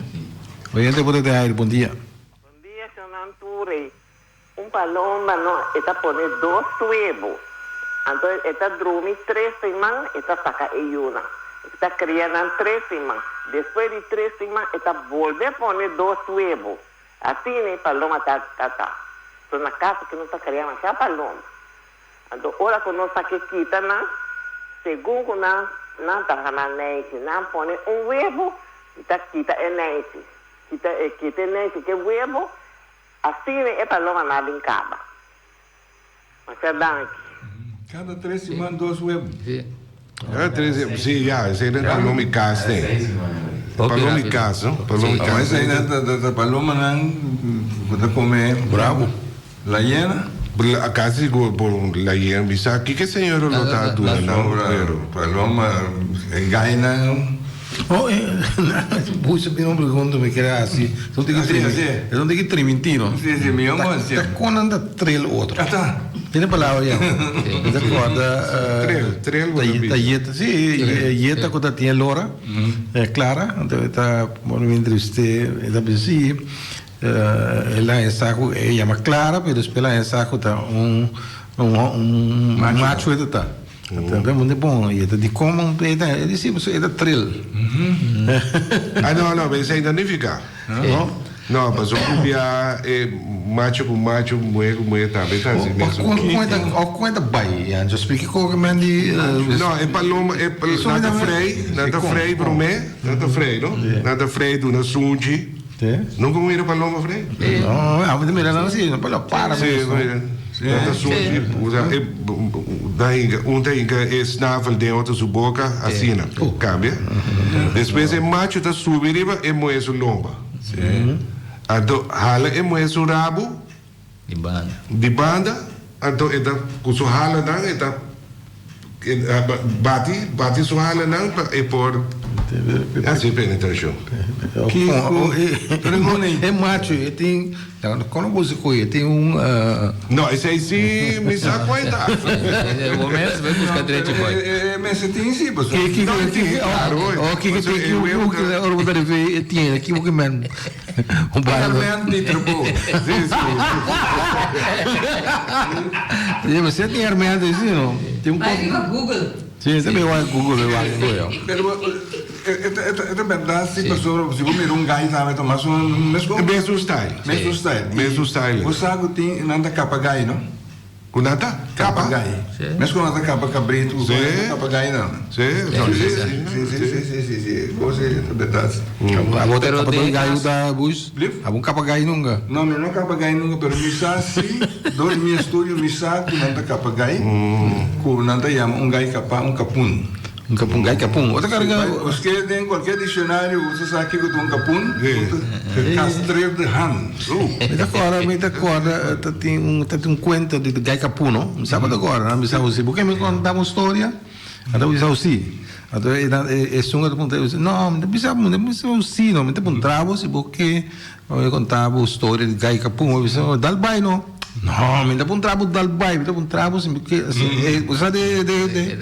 oyente por ta den aire bon dia. Bon dia shonnan tur Un palomba no e ta pone dos webo anto e ta drumi tres siman e ta saka e yunan e ta kria nan tres siman despues di tres siman e ta bolbe pone dos webo asina e paloma ta ta ta so na kas ku nos ta kria masha paloma anto ora ku nos ta ke kita nan segun ku nan nan ta hana neichi nan pone un webo i ta kita e neichi kita e kita e neichi ke webo. Asina e paloma na bin kaba. Masha danki. Kada tres siman dos webu. Kada tres siman, si ya, esei nan paloma i kas den. Paloma i kas, no? Paloma i kas. Esei nan ta palomanan ku ta kome. Bravo. La yena? Kasi sigur por la yena. Mi sa kiko e señora lo ta duna nan, pero. Paloma, e gainan. Oh, Bush a bira un pregunta mi kere hasi. Esun tin ki esun tin ki triminti no. Si, si, mi yongo hasi. Ta kon nan ta trel otro? Ata. Tin e palabra ya. Mi ta korda. Trel, trel bo ta bisa. Ta yeta, si, yeta ku ta tin e lora, Clara, anto e ta, bueno mi entrevist'é, e ta bisa si, el a haña sa ku e yama Clara, pero despues el a haña sa ku ta un un macho e ta ta. Tambe munde bon y e ta di como un e ta e di si pasobra e ta tril. Ah no no esey no nifica. No? No pasobra ku bia e macho ku macho muhe ku muhe tambe ta hasi mesun. O con e ta bay Janjo splika con men di. No e paloma e nan ta frei nan ta frei prome nan ta frei no nan ta frei duna sunchi. Nunca bo mira paloma frei? No, abo ta mira nan si, no por para mes. Sí, nan ta surgi, usa e ta hinka, un ta hinka e snavel den otro su boca, asina, cambia. Despues e macho ta subi riba e muhe su lomba. Anto hala e muhe su rabu Di banda. Di banda, anto e ta cu su halanan e ta bati, bati su halanan pa e por haci penetracion. Kiko? E macho e tin, kono bo si koe, e tin un. No, esei si mi sa cuenta. Bo mes bai busca drechi boy. E mester tin si, pasobra. Kiko e tin? O kiko tin ki ora bo ta refi e tin, kiko ki men. Un Herment di trabou. Sí, sí. Sí, maar zet niet Herment is, no. Tin un Bai riba Google. Sí, ta bay wak Google, bay wak Google. Pero e ta berdad si pasobra si bo mira un gai tambe ta mas un mescon. Mesun style. Mesun style. Mesun style. Bo sa cu tin nan ta capa gai no. Ku nan ta kapa gai. Mes ku nan ta kapa kabritu, ku nan ta kapa gainan. Sí, sí, sí, sí, sí, sí, sí, sí, kos ei ta bèrdat. Abo ta kapa dos gai uta Bush? Abo kapa gai nunka? No, mi no kapa gai nunka, pero mi sa si, dor di mi estudio mi sa ku nan ta kapa gai, ku nan ta yama un gai kapa un kapun. Un kapun, gai kapun. Bo ta karga. Busk'é den kualke dikshonario bo ta sa kiko ta un kapun. Gecastreerde han. Mi ta kòrda, mi ta kòrda ta tin un ta tin un kuenta di gai kapun no. Mi sa bo ta kòrda, nan bisa bo si bo ke mi konta un storia? Nan ta bisa bo si. Anto e nan e esun a ta puntra e no mi ta bisa bo mi ta bisa bo si no mi ta puntra bo si bo ke pa mi konta bo storia di gai kapun. Bo bisa dal bai no. No, mi ta puntra bo dal bai, mi ta puntra bo si mi ke, bo sa de, de, de,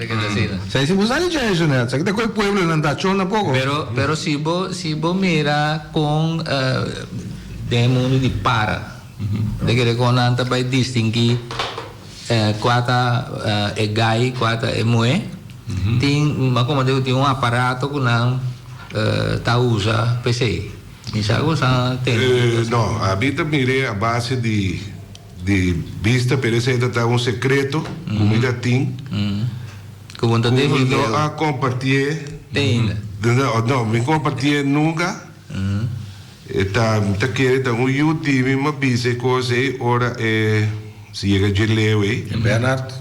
sa si bo sa di dje eso net, sa ki ta koe pueblo nan ta chon tampoco. Pero, pero si bo, si bo mira kon den e mundo di para, bo ta kere kon nan ta bai distingui kua ta e gai, kua ta e muhé, tin, mi a komprende ku tin un aparato ku nan ta usa p'esei. Mi sa ku sa tende. No, abi ta mir'é a base di di bista, pero esei ta ta un sekreto ku mi ta tin. Ku bo no ta Ku mi no a kompartié. Te ainda. No, mi kompartié nunka. E ta, mi ta kere ta un yu di mi m'a bisa e kos ei ora e si yega dje leu ei. Bernard.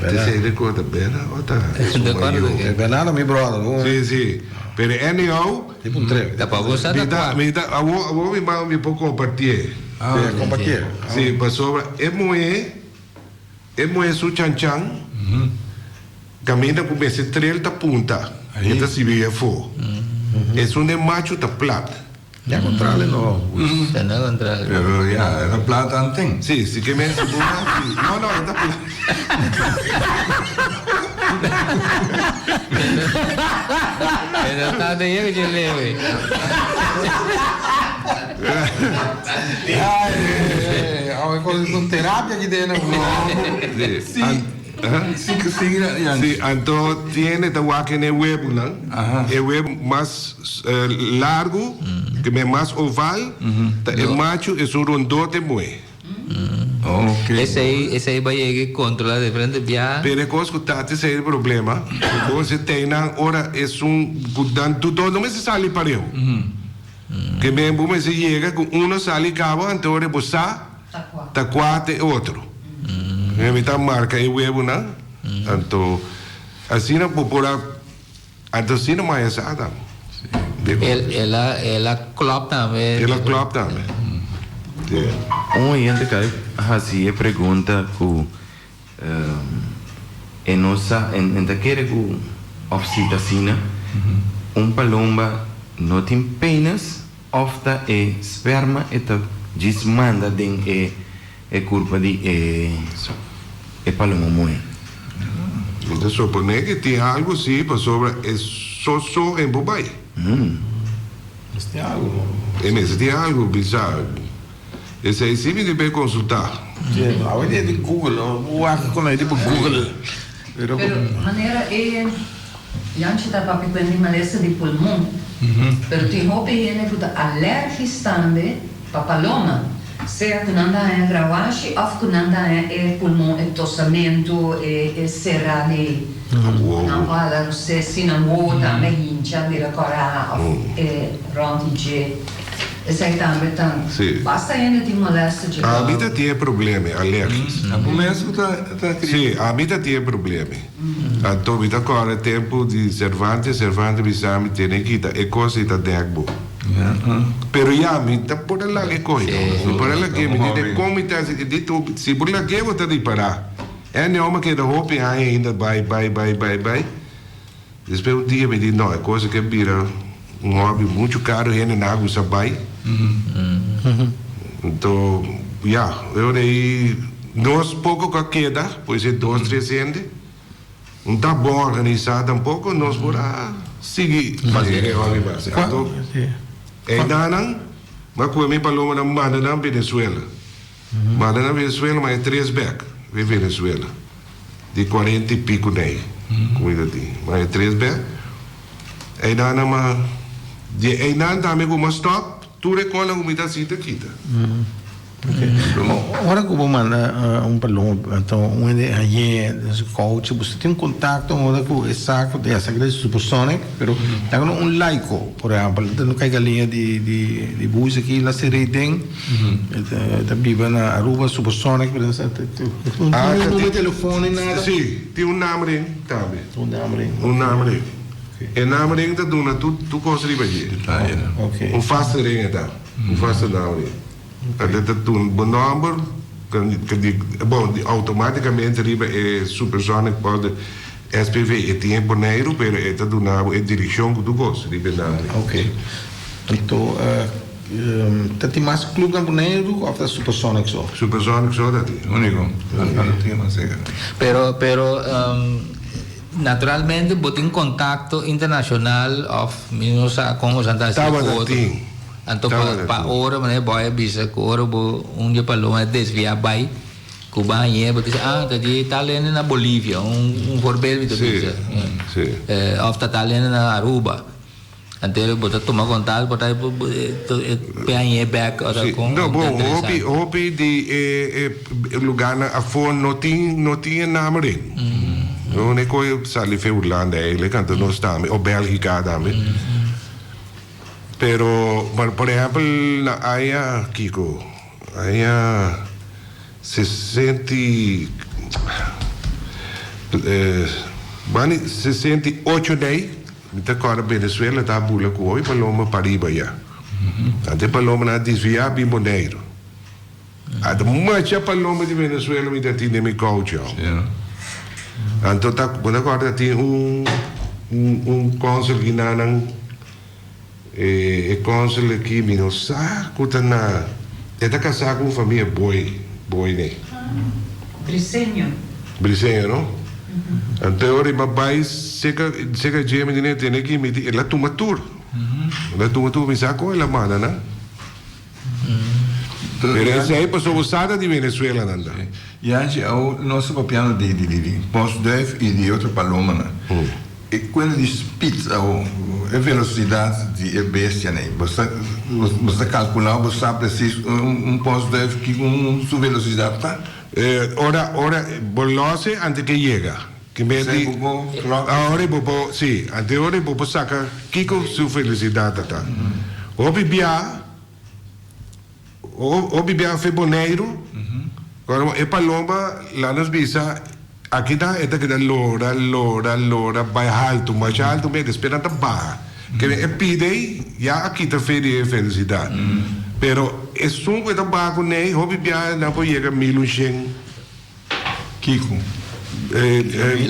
Te recorda Bernard o ta su mayor? Bernard mi brother. Si, si. Pero anyhow. Tipo un treve. Ta pa bo sa ta kua. Mi ta, awor, awor mi mama mi por compartié. Si, compartié. Si, pasobra e muhé, e muhé su chanchan, caminda cu mester trel ta punta, e ta sibi afó. Esun den machu ta plat. Ya contrale no. Ya no contrale. Pero ya, e ta plat anten. Si, si ke men si bo si. No, no, e ta plat. E ta tanto yega dje lewe. Ay, awe con con terapia ki den no. Si. Si, si, anto tiene ta wak e webunan. E webu mas largu, ke men mas oval, ta e machu, esun rondó ta e muhé. Esei, esei bai yega e kontrolá diferente biaha. Pero e kos ku ta esei e problema, ku bo si teinan ora esun ku nan tur dos no mester sali pareu. Ke men bo mester yega ku uno sali kaba, anto ora bo sa ta kua ta e otro. Mi ta marka e webunan, anto asina bo por a. Anto si no maya sa Adam. El el a el a klop tambe. El a klop tambe. Un oyente ka hasi e pregunta ku e no sa en ta kere ku of si ta asina un palomba no tin penis of ta e sperma e ta djis manda den e E kurpa di e e paloma muhé. Mi ta suponé ke tin algu si pasobra e so so en por bai. Mester tin algu. E mester tin algu bisa. Esei si mi debe konsultá. Awe dia di Google, bo wak kon ei riba Google. Pero manera e Janchi ta papia ku e di malesa di pulmon, pero tin hopi hende ku ta alergis tambe pa paloma, sea ku nan ta haña grawashi òf ku nan ta haña e pulmon, e tosamentu, e será di nan por hala rosé, si nan wowo tambe hincha bira kòrá òf e rònt di dje. Esei tambe ta basta hende tin molèster dje. Ami ta tin e problema, alergis. Abo mes ku ta kria? Si, ami ta tin e problema. Anto mi ta kòrda e tempu di Cervantes, Cervantes bisa mi tene kita e kos ei ta dèk bo. Pero ya, mi ta por a laga e kos ei. Mi por a lag'é, mi di kon mi ta hasi, e di tu, si bo lag'é bo ta ripará. E nèu a keda hopi aña ainda bai, bai, bai, bai, bai. Despues un dia mi di no, e cosa ke bira un hobby mucho caro hende na gusta bay. Anto ya, e ora ey nos poco cu a keda, puede ser dos, tres hende, no ta bon organisa tampoco, nos por a sigui e hobby mas. Anto eynanan mi a coge mi palomanan manda nan Venezuela. Manda na Venezuela ma e tres bek di Venezuela di cuarenta y pico nei cu mi ta tin ma e tres bek einan nan ma di einan tambe cu mi a stop tur e conan cu mi ta haci ta kita. Ora cu bo manda un paloma anto un hende hañ'é den su couchi bo tin un contacto ora cu e sa cu ta esaki ta supersonic pero ta un laico por ehempel ta no cay galiña di di bus aki la seri den. E ta biba na Aruba Supersonic pero un numero telefon ni nada. Si, tin un naam ring tambe. Un naam ring. Un naam ring. E naam ring ta duna tur tur kos riba dje. Ok. Un vaste ring e ta. Un vaste naam ring. E ta duna bo nomber, bon automaticamente riba e Supersonic por SPV e tin e Boneiru pero e ta duna bo e direccion ku tur kos riba e naam ring. Ok. Anto. Ta tin mas club na Boneiru of ta Supersonic so? Supersonic so ta tin. Unico. No tin mas seker. Pero pero naturalmente bo tin contacto internacional of mi no sa con boso ta haci cu Tabata otro. tin. Anto pa Tabata pa tin. ora manera boy a bisa cu ora bo un di e paloma a desvia bay cu bo a hañe bo ta bisa ah ta di tal hende na Bolivia un un voorbeeld mi ta Si, bisa. si. Of ta tal hende na Aruba. Anto bo ta tuma kontakto por ta e hañ'é bèk ora Sí, kon no, ta bon, interesá. hopi, hopi di e e lugarnan afó no tin, no tin e naam erin. No ne koe sali fe Hulanda eigenlijk, anto nos tambe, o Bélgica tambe. Pero, por, por ehèmpel na aña, kiko, aña sesenta i. Bani 68 nei, mi ta kòrda Venezuela ta bula ku hopi paloma pariba ya. Anto e palomanan a desviá bin Boneiru. Ata mucha paloma di Venezuela mi ta tin den mi kouchi awo. Anto ta, bo ta kòrda tin un un kònsel ginanan E consul aki mi no sa cu ta na e ta casa cu un famia boy boy ne. Briseño. Briseño no? Anto e ora riba bay seca seca dje mi di ne tene aki mi di el a tuma tur el a tuma tur mi sa con el a manda nan. Pero esey pasobra bo sa ta di Venezuela nan ta. Yanchi, awo nos ta papiando di di di postduif y di otro palomanan. E cuenta di speed awo, e velocidad di e bestianan. Bo sa bo sa calcula bo sa precies un postduif kico su velocidad ta? Ora ora bo lose antes ke yega. Ki men di ora bo por si ante ora bo por saca kico su felicidad ta ta. Hopi bia hopi bia fe Boneiru ora e palomba la nos bisa aki ta e ta keda lora lora lora bay halto masha halto mes despues nan ta baha ke men e pide ey ya a kita fe di e felicidad pero esun cu e ta baha cu ney hopi bia nan por yega mil un shen. Kiko?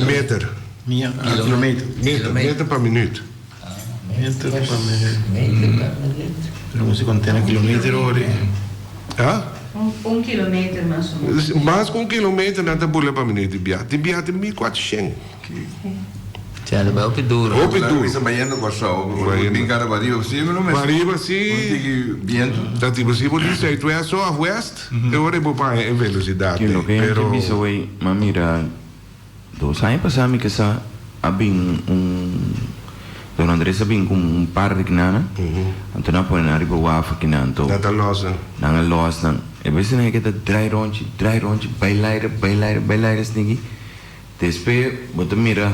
Meter. Mia, kilometer. Meter, meter pa minuut. Meter pa minuut. Meter pa minuut. Pero mi si kontena kilometer ori. Ha? Un kilometer mas o menos. Mas ku un kilometer nan ta bula pa minuut di biaha. Tin biaha tin 1400. Kiko? Cha ta bai hopi duro. Hopi duro. Bisa bayendo Kòrsou, bin kada bariba si mi no mester. Bariba si. Un tiki bientu. Ta tipo si bo di zuidwest of west. E ora bo paña e velocidad Ki ei, loke Yankee pero. bisa wey, m'a mira dos aña pasá mi kasa a bin un Don Andres a bin ku un par di knana, anto nan a pone nan riba waf akinan, anto Nan ta los nan. nan a los nan. E bes nan e keda drai rondje, drai rondje, bai laira, bai laira, bai laira snigi. Despe bo ta mira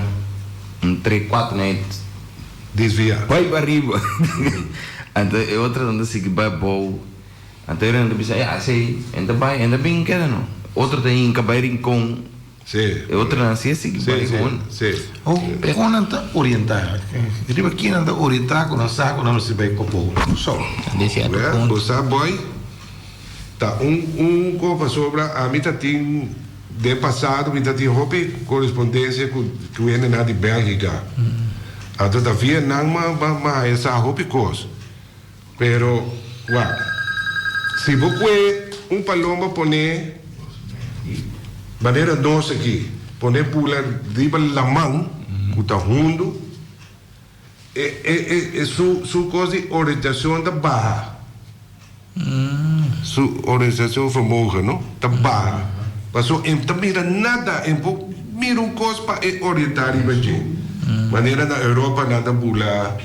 un tre kuater nan e Desvia. bai pariba. Anto e otronan ta sigui bai abou. Anto e rende ta bisa, Ya, esei, en ta bai, en ta bin keda no. Otro ta hinka bai rincon. Sí. E otronan así a sigui Sí, bai sí, gewoon. sí. Oh, pero kon nan ta orientá? Riba kin nan ta orientá ku nan sa ku nan mester bai pabou? So. Den sierto Wè, punto. bo sa boy, ta un un ko pasobra ami ta tin den pasado mi ta tin hopi korespondensia ku ku hendenan di Bèlgika. Anto ta via nan m'a m'a haña sa hopi kos. Pero, wak, si bo kue un palomba pone manera nos aki, pone bula riba laman ku ta hundu, e, e, e, su, su kos di orientashon ta baha. Su orientashon vermogen, no? Ta baha. Paso e ta mira nada, e por mira un kos pa e orientá riba dje. Manera na Europa nan ta bula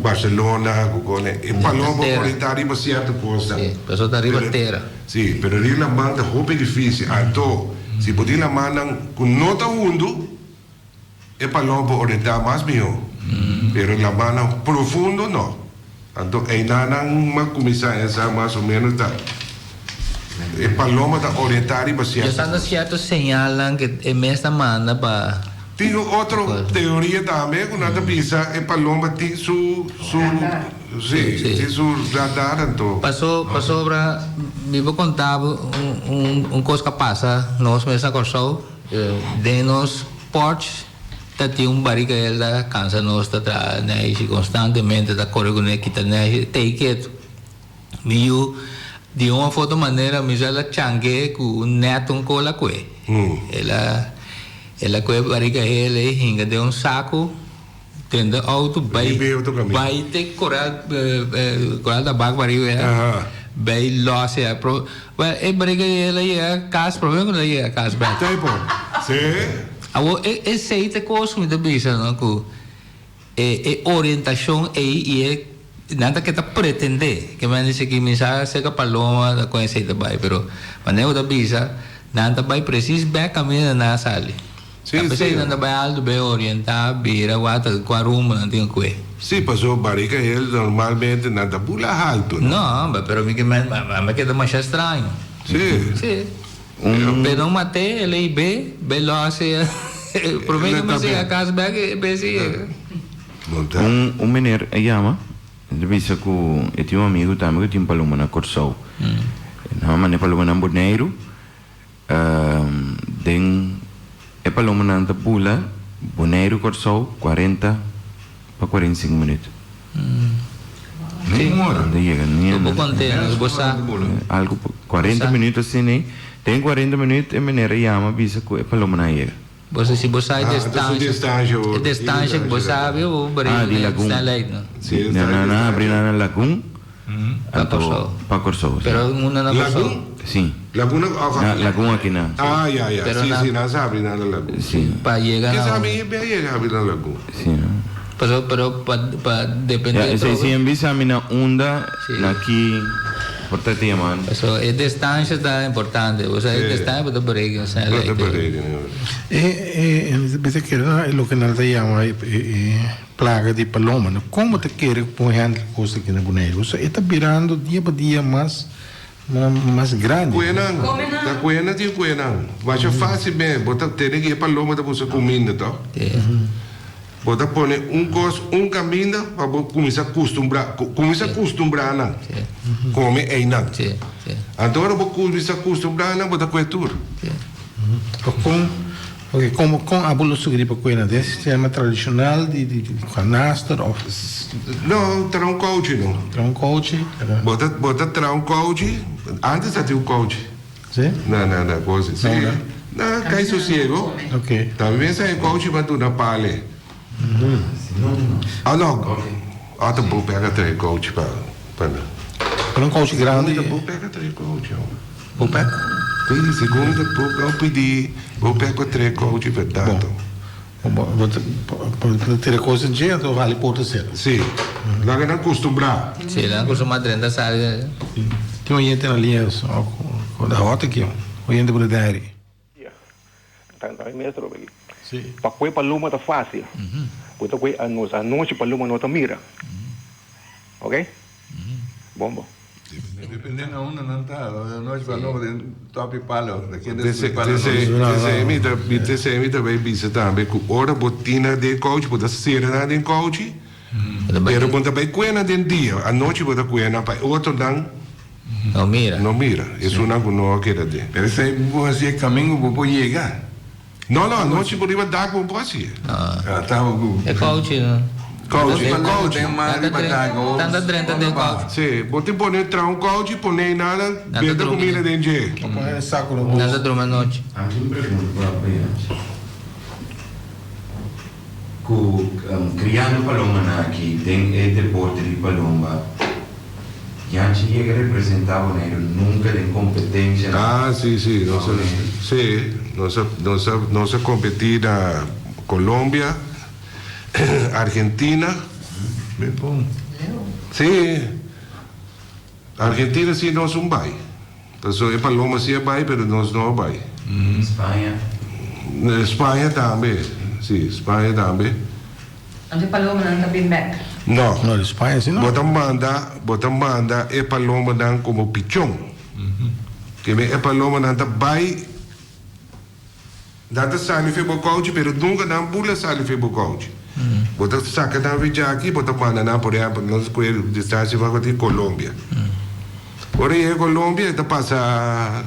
Barcelona ku kone, e paloma por orientá riba sierto kosnan. Sí, paso ta riba tera. Sí, pero riba laman ta hopi difísil. Anto, si bo tin lamannan ku no ta hundu, E paloma por orientá mas mihó, pero lamannan profundo no. Anto einanan a kuminsá ensá mas o ménos ta e paloma ta orientá riba sierto. Yo sa sierto señalnan ku e mes ta manda pa. Tin un otro teoria tambe ku nan ta bisa e paloma tin su su si tin su radar anto. Paso pasobra mi por konta bo un un kos ku a pasa nos mes na Kòrsou den nos. Porch ta tin un barica el ta cansa nos ta traha neishi constantemente ta core cu ne kita neishi tey ketu mi yu di un of otro manera mi sa el a chanke cu un net un cola cue el a el a cue barica hel ey hinga den un saco tende auto bay bay te coral coral tabak pariba bay los ya Well, e brega ei el a yega kas prome ku el a yega kas bek. Tempo, sí. Awor e esei ta e kos ku mi ta bisa no ku e e orientashon ei i e nan ta ke ta pretendé ke men dice ki mi sa serka paloma ta kon esei ta bai pero manera ku ta bisa nan ta bai presis bek kaminda nan a sali. Sí, Ta p'esei sí. nan ta bai alto bai orientá, bira, wak ta kua rumbo nan tin kue. Sí, pasobra barika hel normalmente nan ta bula halto, no? No, homber, pero mi ke men, a mi keda masha straño. Sí. Sí. Pero no mat'é, el ei be, be lòs e. Prome ku mi siga kas bek e bes a yega. Un un meneer a yama e ta bisa ku e tin un amigu tambe ku tin paloma na Kòrsou. Nan a manda e palomanan Boneiru. Den e palomanan ta bula Boneiru Kòrsou 40 pa 45 minuut. Ni un ora. Nan ta yega ni Bo konte nos, bo sa. Algu 40 minuut asina ei. Den 40 minuut e meneer a yama bisa ku e palomanan a yega. Bo sa si bo sa e Ah, entonces distancia, distancia, e distancia ku bo sabi bo Ah, brinda di den Lagun. snelheid no. Sí, Nan está nan a abri nan na Lagun, Pa anto Kòrsou. pa Kòrsou, sí. Pero unda na Kòrsou? Lagun? Sí. Lagun of Na Lagun aki nan. Ah, ya, ya. Pero Sí, na sí, nan sa abri nan na Lagun. Sí. Pa yega Ke na sa mi e bia yega abri na Lagun. Sí, no. Pero pero pa pa depende Ya, di esei trobe. sí en bisa mi na unda, Sí. na ki por ta te yaman. Paso e distancia ta importante. Bo sa e distancia bo ta bereken Bo snelheid. ta bereken, ja. E e bisa kere na loke nan ta yama e e plaga di paloma no. Kon bo ta kere ku por handle kos aki na Boneiru? Bo sa e ta birando dia pa dia mas mas grandi. Kuenan, ta kuenan tin kuenan. Masha fácil me, bo ta tene ku e paloma ta buska kuminda to. Bo ta pone un kos un kaminda pa bo kuminsá kustumbrá, kuminsá kustumbrá nan kome einan. Anto ora bo kuminsá kustumbrá nan bo ta kue tur. Kon, oke, komo kon abo lo sugerí pa kue nan? Den sistema tradishonal di di kanaster òf? No, traha un kouchi no. Traha un kouchi? Bo ta bo ta traha un kouchi, antes ta tin un kouchi. Sí? Na na na cosa. Sí. Na Kai Sosiego. Ok. Tambe sa e kouchi pa duna pale. Ah no. Ah ta bo pega trae kouchi pa pa nan. Pero un kouchi grandi. Ta bo pega trae kouchi hombre. Bo pek? Sí, segun ta bo bo pidi bo pek pa trae kouchi pa dato. Bo bo ta bo ta tira kos den dje anto hali porta sera. Sí. Laga nan kustumbrá. Sí, nan kustumbrá drenta sali. Tin oyente na liña ku ta hòt aki. Oyente por e dairy. Ya. Ta ta mes trobe aki. Sí. Pa kue paloma ta fácil. Bo ta kue anochi. Anochi paloma no ta mira. Ok? Bon bo. Depende na unda nan ta. Anochi paloma den topi palo. Ta kende subi palo Tese tese mi ta tese mi ta bay bisa tambe ku ora bo tin nan den kouchi bo ta sera nan den kouchi pero bo ta bay kue nan den dia. Anochi bo ta kue nan pa e otronan No mira. No mira. Esunnan ku no a keda den. Pero esei bo hasi e kamingo bo por yega. No, no, anochi bo riba dak bo por hasi e. Ah, ta bo. E kouchi no. Kouchi, e kouchi. Tanta drenta den kouchi. Si, bo tin pone traha un kouchi, pone ei nada, benta kumida den dje. Bo pone den saku no bo. Nan ta drumi anochi. Ami tin un pregunta pa pa Yanchi. Ku kriando palomanan aki den e deporte di palomba, Yanchi yega representá Boneiru nunka den kompetensianan Ah, si, si, nos a, si, nos a, nos a, nos a kompetí na Colombia, Argentina. Si, Argentina si nos un bai. Pasobra e paloma si a bai, pero nos no a bai. Spaña. Spaña tambe, si, Spaña tambe. Anto e palomanan ta bin bek? No. No, di Spaña si no. Bo ta manda, bo ta manda e palomanan komo pichon. Keme e palomanan ta bai, nan ta sali for bo kouchi, pero nunka nan bula sali for bo kouchi. Bo ta saka nan for djaki, bo ta manda nan, por ehèmpel, nos kue distansia mas ku Colombia. Ora yega Colombia e ta pasa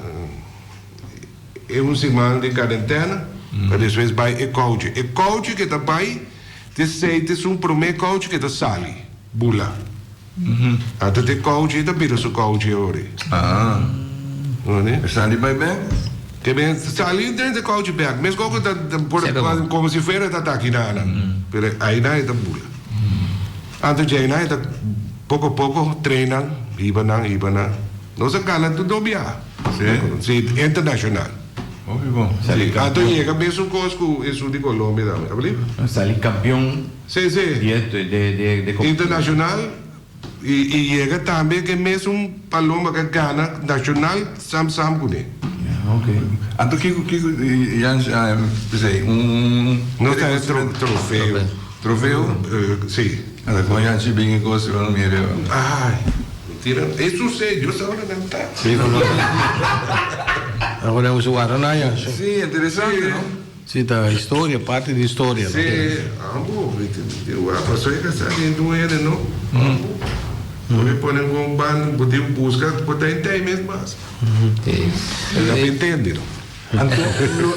e un siman di karentena, pa despues bai e kouchi. E kouchi ke ta bai te sei ta esun promé kouchi ke ta sali bula. Anto te kouchi ta bira su kouchi awor. E sali bai bek? Ke ben sali den e kouchi bek. Meskos ku ta komo si fuera ta taki nana. Pero ainan e ta bula. Anto djeinan e ta poko poko trenan hiba nan hiba nan. Nos a gana tur dos biaha. Si internashonal. Hopi bon. Si anto yega mesun kos ku esun di Colombia tambe. Abli? Sali kampion Si si. Di de Internashonal i i yega tambe ke mesun paloma ke gana nashonal sam sam kuné. Ok. Anto kiko kiko Jan p'esei un. Nos ta e trofeo. Trofeo? Si. Anto kon Jan si bin e kos si bo no mira. Ai mentira e sucede yo sa ora nan ta. Si ku nos. Ora usa warda nan Jan. Si interesante no. Si, ta historia, parti di historia. Si, ambo, mi tin wak, paso e ka sa den duele no. Ambo. Bo mi pone un ban, bo tin buska, bo ta entei mes mas. Si. E ta intende no. Anto,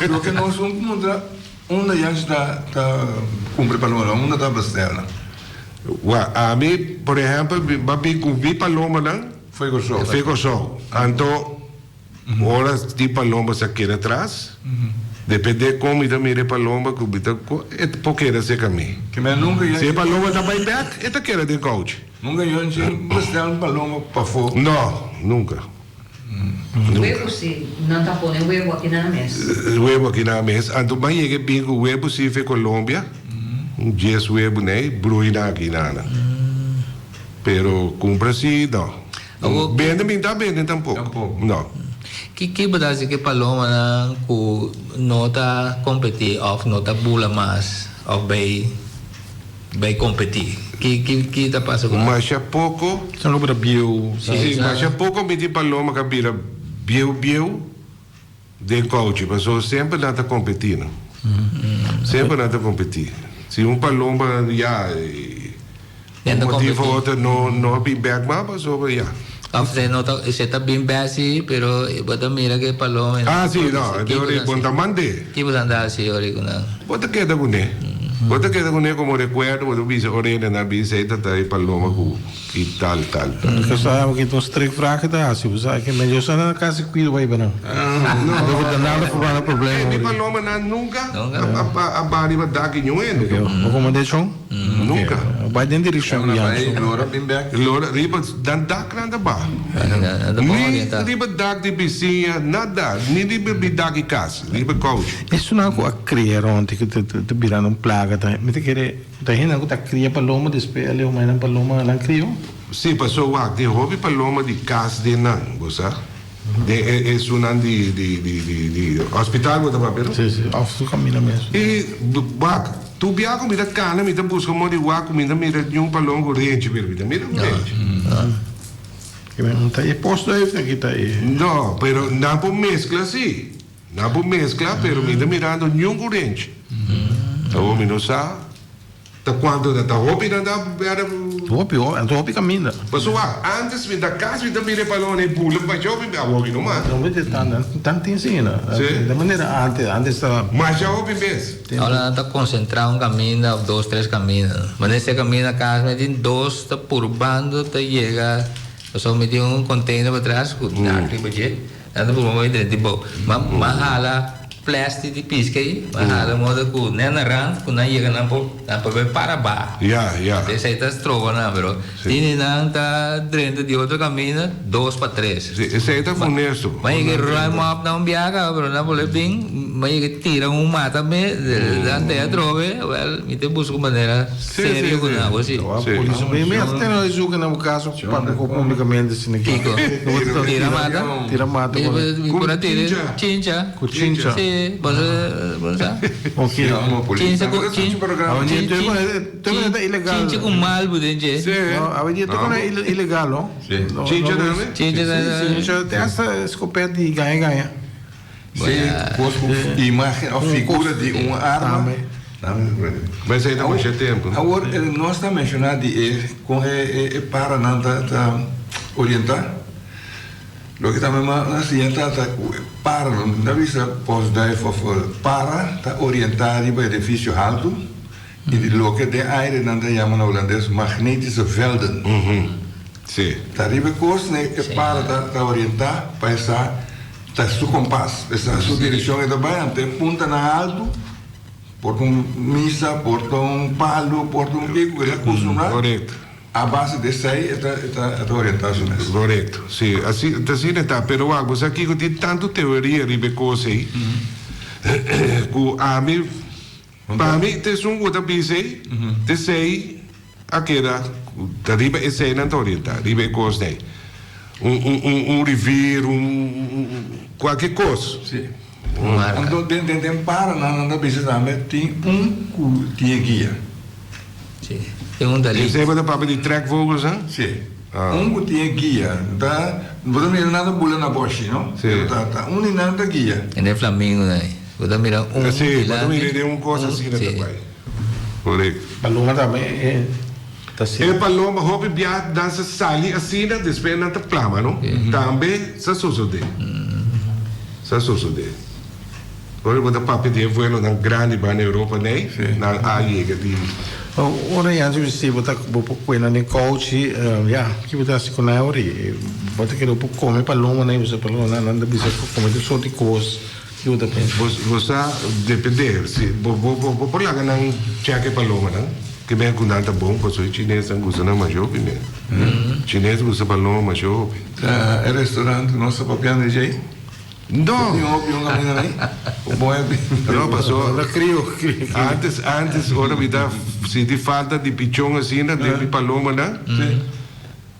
loke nos un puntra, unda Yanchi ta ta kumpra e palomanan, unda ta bestel nan? Wak, ami, por ehèmpel, mi a bin ku mi palomanan. Fo'i Kòrsou. Fo'i Kòrsou. Anto. Ora di palomba sa keda tras, depende kon mi ta mira e palomba ku mi ta e por keda serka mi. Si e palomba ta bai bek, e ta keda den kouchi. Nunka Yonchi bestel un palomba pafó? No, nunka. Webu si, nan ta pone webu aki na mes. Webu aki na mes. Anto ban yega e bin ku webu si fe Colombia, un dies webu nei, brui nan aki na nan. Pero kumpra si, no. Bende mi ta bende tampoco. No. Ki ki bo ta haci ku e palomanan ku no ta competi of no ta bula mas of bay bay competi? Ki ki ki ta pasa ku nan? Masha poco. Esnan ku bira bieu. Si, masha poco mi tin paloma ku a bira bieu bieu den kouchi pasobra semper nan ta competi no. Semper nan ta competi. Si un paloma ya. Un motivo of otro no no a bin bek mas pasobra ya. Of se no ta se ta bin bek si pero bo ta mira ke paloma Ah si no e ora bo no ta mande. Ki bo ta anda hasi ora ku nan? Bo ta keda kuné. Bo ta keda kuné komo rekuerdo bo ta bisa ora hende nan bin esei ta ta e paloma ku ki tal tal tal. Bo sa bo ki ta un strikvraag e ta hasi bo sa ke men yo sa nan kasi kuido pa hiba nan. No bo ta nada por banda problema. E mi palomanan nunka a ba riba dak di niun hende. Bo komand'é chon? Nunka. Bai den direkshon ku Janso. Lora bin bek. Lora riba dan dak nan ta ba. Ni riba dak di bisiña, nada. Ni riba bi dak di kas, riba kouch. Esunnan ku a kria rond ku ta bira un plaga ta mi ta kere ta hendenan ku ta kria paloma despues a leu mai nan paloma nan krio. Si, paso wak tin hopi paloma di kas den nan, bo sa. Den e esunnan di di di di di hospital bo ta papia no? Si si, of su caminda mes. I wak, tur bia ku mi ta kana mi ta buska modo di wak ku mi ta mira niun palon ku renchi pero mi ta mira ku renchi. Un ta e postduif aki ta e. No, pero nan por meskla si. Nan por meskla pero mi ta mirando niun ku renchi. Awor mi no sa. Ta cuanto ta hopi nan ta berde. Hopi ho, anto hopi caminda. Pasobra antes mi ta cas mi ta mira e palona e bula pa masha hopi awor mi no mas. No mester tan tan tin asina. Si. De manera antes antes ta. Masha hopi mes. Ahora nan ta concentra un caminda of dos tres caminda. Manera si e caminda cas mi tin dos ta purbando ta yega pasobra mi tin un container patras cu dak riba dje nan ta purba mi drenta bou. Ma hala. Plastic di pisca ei, a hala moda cu nen na rand cu nan yega nan por nan por bay para ba. Ya, ya. Esey ta stroba nan, pero tin di nan ta drenta di otro caminda dos pa tres. Si, esey ta funesto. Ma yega ruim op nan un biaha caba, pero nan por bin, ma yega tira un mata me, nan te atrobe, wel, mi te busca un manera serio cu nan, bo si. Polis mi mi hasta tene e zoeken na bo caso papia cu publicamente asina ki. Kico? Tira mata? Tira mata. Mi por a tira chincha. Ku chincha. Sí, bo bo sa. Ok. Chincha ku chincha ku malbu den dje. Sí. No, awe dia ta kona ilegal no. Sí. Chincha tambe? Chincha tambe. Chincha te hasta escopet di gaña gaña. Sí, kos ku imagen of figura di un arma. Bai esei ta masha tempu. Awor nos ta menshoná di e kon e paranan ta orientá. Loke tambe mi a siña ta ta ku e para, no ta bisa postduif of para ta orientá riba edifisio haltu i di loke den aire nan ta yama na hulandes magnetische velden. Sí. Ta riba e kos ne e para ta orientá pa e sa ta su kompas, pa e sa su direkshon e ta bai, anto e punta nan haltu por ta un misa, por ta un palu, por ta un ke ku el a kustumbrá. Korekto. A base di esei e ta e ta e ta orientá su mes. Korekto, si, asi ta asina e ta, pero wak, bo sa kiko tin tantu teoria riba e kos ei ku ami, pa mi ta esun ku ta bisa ei, ta esei a keda, ta riba esei nan ta orientá, riba e kos ei. Un un un un rivier, un un kualke kos. Si. Anto den den den para nan nan ta bisa tambe tin un ku tin e guia. Sí, tin un dalit. Esei bo ta papia di trekvogels, hè? Sí. Un ku tin e guia. Ta, bo ta mira nan ta bula na boshi, no? Sí. Pero ta, ta un di nan ta guia. En e flamingo nan ei. Bo ta mira un Sí, bo ta dilanti, mira den un kos un asina ta sí. bai. Korekto. Paloma tambe e ta E asina. paloma hopi bia nan sa sali asina, despues nan ta plama, no? Tambe sa sosodé. Sa sosodé. Ora bo ta papia di e vuelonan grandi ban na Europa nei, nan a yega di. Ora Jansen bisa bo ta bo por kue nan den kouchi, ya, ki bo ta hasi ku nan ori? Bo ta kere bo por kome paloma nan, bo sa paloma nan ta bisa ku kome tur sorti kos, ki bo ta pensa? Bo bo sa depende, si bo bo bo por laga nan chèk e palomanan, ke men ku nan ta bon, pasobra e chinesnan gusta nan masha hopi men. Chines gusta paloma masha hopi. Ta e restaurant ku nos ta papiando di djei? No. Tin hopi un caminda ahí. Bon No, paso. Ora crio, crio. Antes, antes, ora mi ta sinti falta di pichon asina, den mi palomanan. Sí.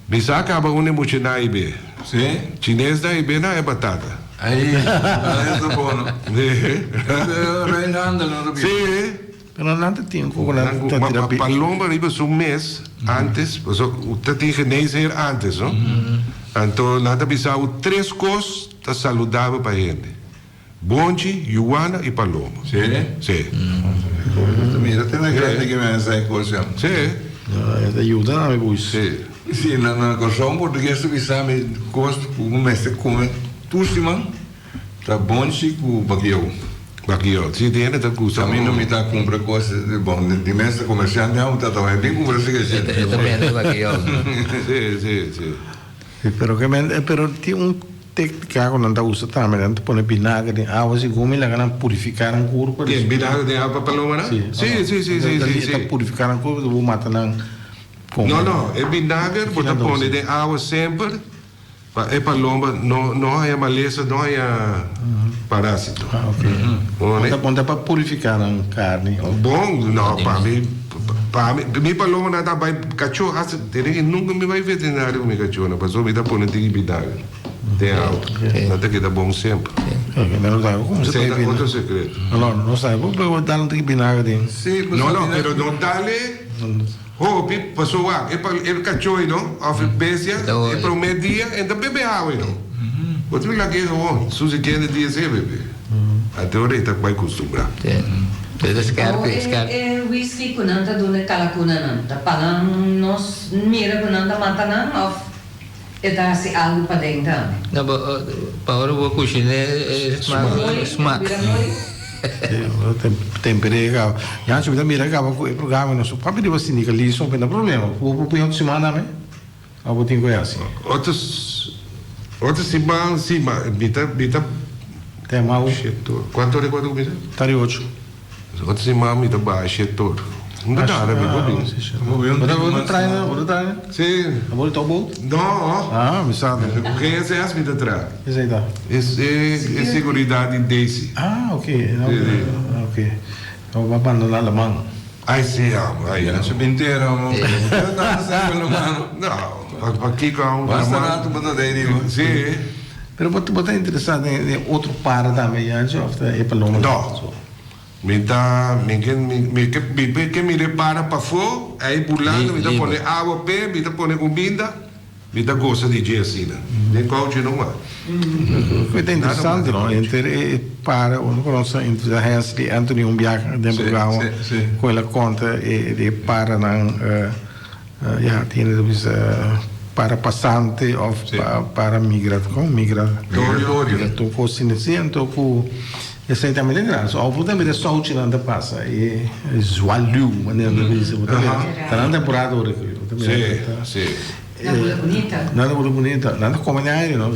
Mi sa caba un e muchanan ahí be. Sí. Chinesnan ahí be na e batata. Ahí, eso bon, no? Sí. Reinhandel no ta biba. Sí. Pero nan ta tin cu nan ta tira Ma paloma riba su mes antes, paso ta tin geneesheer antes, no? Anto nan ta bisa bo tres cos ta saludabel pa hende, bonchi, yuwana y paloma. Sí? Sí. Mira te na grandi ki men sa e cos ya. Sí. E ta yuda nan mi buis. Sí. Sí, na na Kòrsou portugues ta bisa mi cos cu bo mester come tur siman. Ta bonchi ku bakiou. Bakiou, si tin hende ta gusta. A mi no mi ta kumpra kos, bon di mes ta komersiante amo ta ta bin kumpra si ke shit. E ta bende bakiou. Si, si, si. Pero ke men, pero tin un teknika ku nan ta usa tambe, nan ta pone binager den awa segun mi laga nan purifiká nan kurpa. Ken, binager den awa pa paloma nan? Si. Si, si, si, si, si, si. Ta purifiká nan kurpa, bo mata nan kon. No, no, e binager bo ta pone den awa semper. Pa e palomba no no haya malesa, no haya parásito. Ah, ok. Bon, Ta bon ta pa purifiká nan karni of? Bon, no, pa mi, pa mi, mi palomanan ta bai kachó hasta tene ke nunka mi bai veterinario ku mi kachónan pasobra mi ta pone tin binager den awa. Nan ta keda bon semper. Ok, mi no sabi komo se Esei pone ta otro sekreto. No, no, no sabi por dal un tiki binager den. Sí, No, no, pero no dale. Hopi, paso wak, e pa e kachoi no, of e bestia, e prome dia e ta bebe awe no. Bo tin lag'é gewoon, su siguiente dia si e bebe. Ante ora e ta bai kustumbrá. O e whisky ku nan ta duna e kalakunanan, ta pa nan nos mira ku nan ta mata nan of e ta hasi algu paden tambe? No, pa ora bo kushiné e smak. Smak. Temper'é kaba. Jancho mi ta mira kaba ku e programa nos papia riba sindikalismo pero no problema. Bo por pui otro siman tambe? Of bo tin ku e hasi? Otro otro siman si ma mi ta mi ta Tema awo. Shetor. Kuantu ora ku a kuminsá? Tari ocho. Otro siman mi ta baha shetor. Un ta dara mi por bin. Bo ta bo ta traina bo ta traina? Si. Abo di topboot? No. Ah mi sa. Ku GSS mi ta traha. Esei ta? Es e seguridad di Daisy. Ah ok ok. Abo ba bandona laman. Ai si amo ai amo. Su bintera amo. No pakiko amo. Basta rato bo ta dei riba. Si. Pero bo ta interesa den otro para tambe Jancho of ta e paloma? No. Mi ta mi ke mi ke mi ke mira e para pafó ei bulando mi ta pone awa p'e mi ta pone kuminda mi ta gosa di dje asina den kouchi no mas. Ku ta interesante no enter e para unu ku nos a entrevista Hensley Anthony un biaha den programa ku el a konta e di e paranan ya tiene ta bisa para pasante of para migra kon migra migratorio kos asina si anto ku Esei tambe ta grandi. So awor tambe ta souchinan ta pasa e zwaluw manera nan ta bisa. Bo ta mira ta nan temporada ora aki. Bo ta mira ta Si, si. Nan bula bunita. Nan ta bula bunita. Nan ta come den aire no.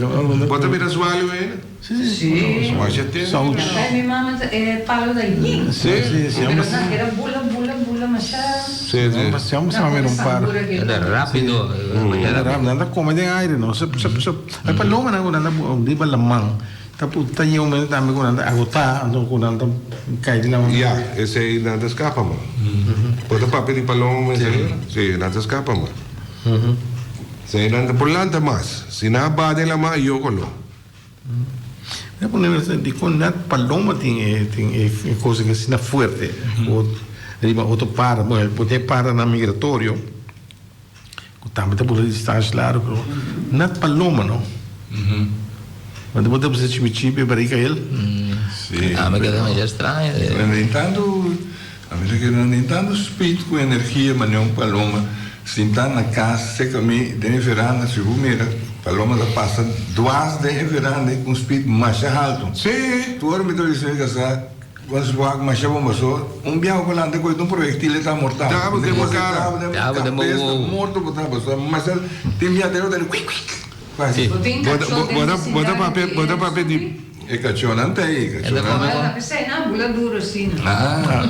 Bo ta mira zwaluw ainda? Si si si. Masha te. Souchi. Ay mi mama ta e palo ta yin. Si. Si si. Pero nan keda bula bula bula masha. Si si. Si amo sa mira un par. Nan ta rapido. Nan ta come den aire no. Sup sup sup. Ay palomanan ku nan ta riba laman. Ta ta yega un momento tambe ku nan ta agotá, anto ku nan ta kai di nan. Ya, esei nan ta skapa man. Bo ta papia di paloma mensahero? Sí, nan ta skapa man. Esei nan ta por lanta mas. Si nan a baha den lamá, yo koló. Mi a pone mester dikon net paloma tin e tin e kos asina fuerte ku riba otro para, bueno bo tin e paranan migratorio. Ku tambe ta bula distansha largu pero net paloma no. Want bo ta bisa chipi chipi e barika el. Sí. Ami keda masha straño. Den tantu, ami ta kere den tantu speed ku energia manera un paloma sintá na kas seka mi den e veranda si bo mira paloma ta pasa dwas den e veranda ku un speed masha haltu. Sí. Tur ora mi ta bisa mi kasá Bo swak masha bon paso un biaha bo lanta koe un proyectil e ta mortal. Dabo den bo cara. Dabo den bo wowo. Morto bo ta paso masha tin biaha te ota kwik kwik. Fácil. Bo tin cachó den vecindario Bo ta papia di. E cachónan ta ei, cachónan. Bo ta pesey nan bula duro asina. Ah.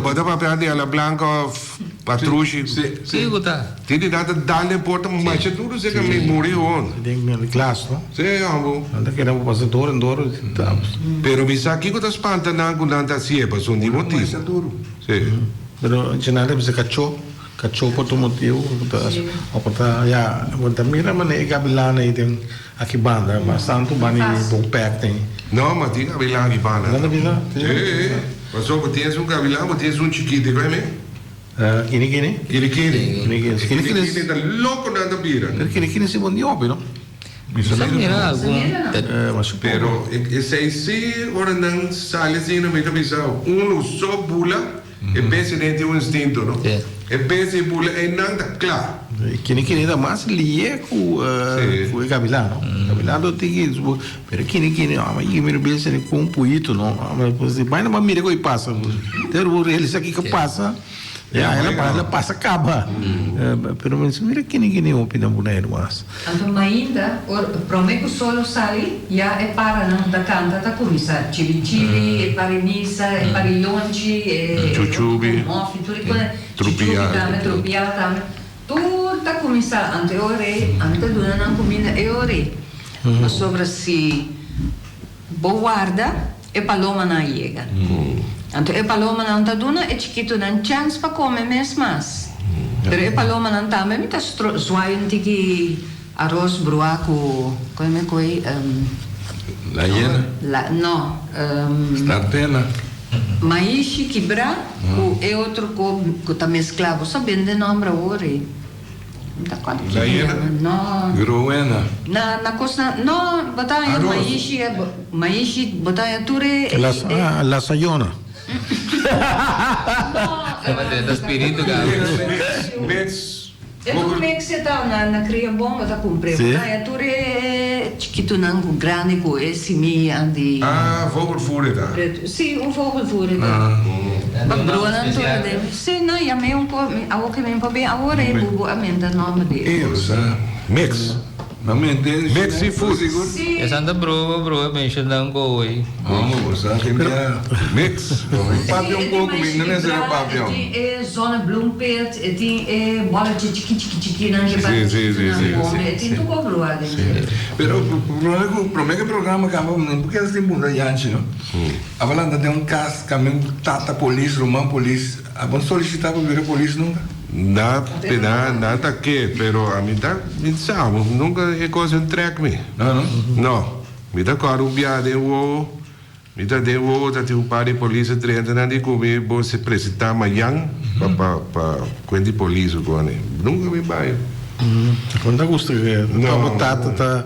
Bo ta papia di ala blanca of patrushi. Si, si. Kiko ta? Tin di nan ta dal den porta masha duro seka mi muri hon. Den glas no? Si hombo. Nan ta keda bo pasa dor en dor. Pero mi sa kiko ta spanta nan ku nan ta hasié pasobra di motibu. Masha duro. Si. Pero nan ta bisa kachó, kachó por tur motibu o por ta ya bo ta mira manera e gabilan ei den aki banda mas tantu banda di bon pèk den. No, ma tin gabilan aki banda. Nan ta bisa? Si. Pasobra bo tin esun gabilan bo tin esun chikito, i mi? Kini kini? Kini kini. Kini kini. Kini kini ta loko nan ta bira. Pero kini kini si bon di hopi no? Mi sa mira algun. Pero esei si ora nan sali asina mi ta bisa uno so bula e bes e tin un instinto no. E bes e bula einan ta kla. Kini kini ta mas lié ku e gabilan no. Gabilan ta tin ki pero kini kini amo yigi mira bes ku un puyito no. Bai nan mira ku e pasa. Te bo realisa kiko pasa. Ya, el a pasa kaba. Pero mi dice, mira kini kini hopi na Boneiru mas. Anto mainda, ora prome ku sol lo sali, ya e paranan ta kanta ta kuminsá, chibi chibi, e parinisa, e parilonchi, e Chuchubi, mofi, tur e kos, chuchubi tambe, trupial tambe, tur ta kuminsá. Anto e ora ei, ami ta duna nan kuminda e ora ei. Pasobra si bo warda, E palomanan a yega. Anto e palomanan ta duna e chikitonan chèns pa kome mes mas. Pero e palomanan tambe mi ta zwaai un tiki aros bruá ku, kon e me koe? La yena? La, no. Startena? Maishi kibrá ku e otro ko ku ta mesklá. Bo sa bende nòmber awor ei. La No. Growena. Na na kosnan no bo ta haña maishi maishi bo ta haña tur e La la sayona. No. Spiritu ka. Mix. E tur mix e ta na na kria bon bo ta kumpre bo ta haña tur e chikitunan ku grandi ku e simia di. Ah vogelvoer e ta. Si un vogelvoer e ta. Pa bronan tur den. Si no yam'é un ko awor ke mi por bin awor e bubu a menta nomber di e kos. Mix. No mi entende. Mix seafood. Si. E santa broer broer menshona un ko hoy. Homo bo sa tin bia. Mix. Papia un poko mi no mester a papia. E tin e zonnebloempit e tin e bolletje chiki chiki chiki nan ke pa nan kome e tin tur ko broer den dje. Pero prome ku prome ku e programa kaba mi por keda sin puntra Yanchi no. Aba lanta den un kas kambia un tata polis ruman polis. Abo no solicita pa bira polis nunca? Na pena na ta ke pero ami ta mi sa nunca e cos en trek mi. No no? No. Mi ta corda un biaha den wowo mi ta den wowo ta tin un par di polis a drenta nan di cu mi bo se presenta mayan pa pa pa cuenta di polis cu cone. Nunca mi bay. Con ta gusta ke bo tata ta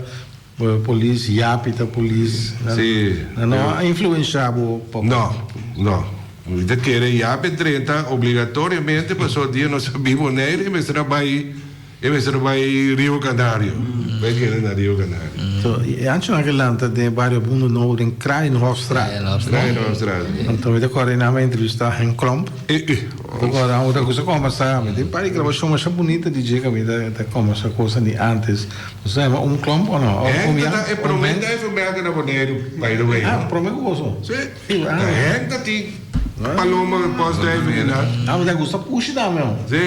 Polis, Yapi ta polis. Sí. Nan no a influensha bo pa. No, no. Mi ta kere Yapi drenta obligatoriamente pasobra dia nos a bin Bonaire e mester a bai e mester a bai Rio Canario. Bai keda na Rio Canario. So, e anchonan ke lanta den e bario Mundo Nobo den Kraaienhofstraat. Kraaienhofstraat. Anto mi ta kòrda e nan a entrevistá Henk Klomp. E, e. Mi ta kòrda ora ku sa kòmbersá, mi tin un par di grabashon masha bunita di dje kaminda ta kòmbersá kosnan di ántes. Bo yama un klomp o no? Henk ta ta e prome duivenberger na Boneiru, by the way. Ah, prome ku boso? Si. Henk ta tin paloma postduiven en dat. Ah, mi ta gusta pushi tambe. Si.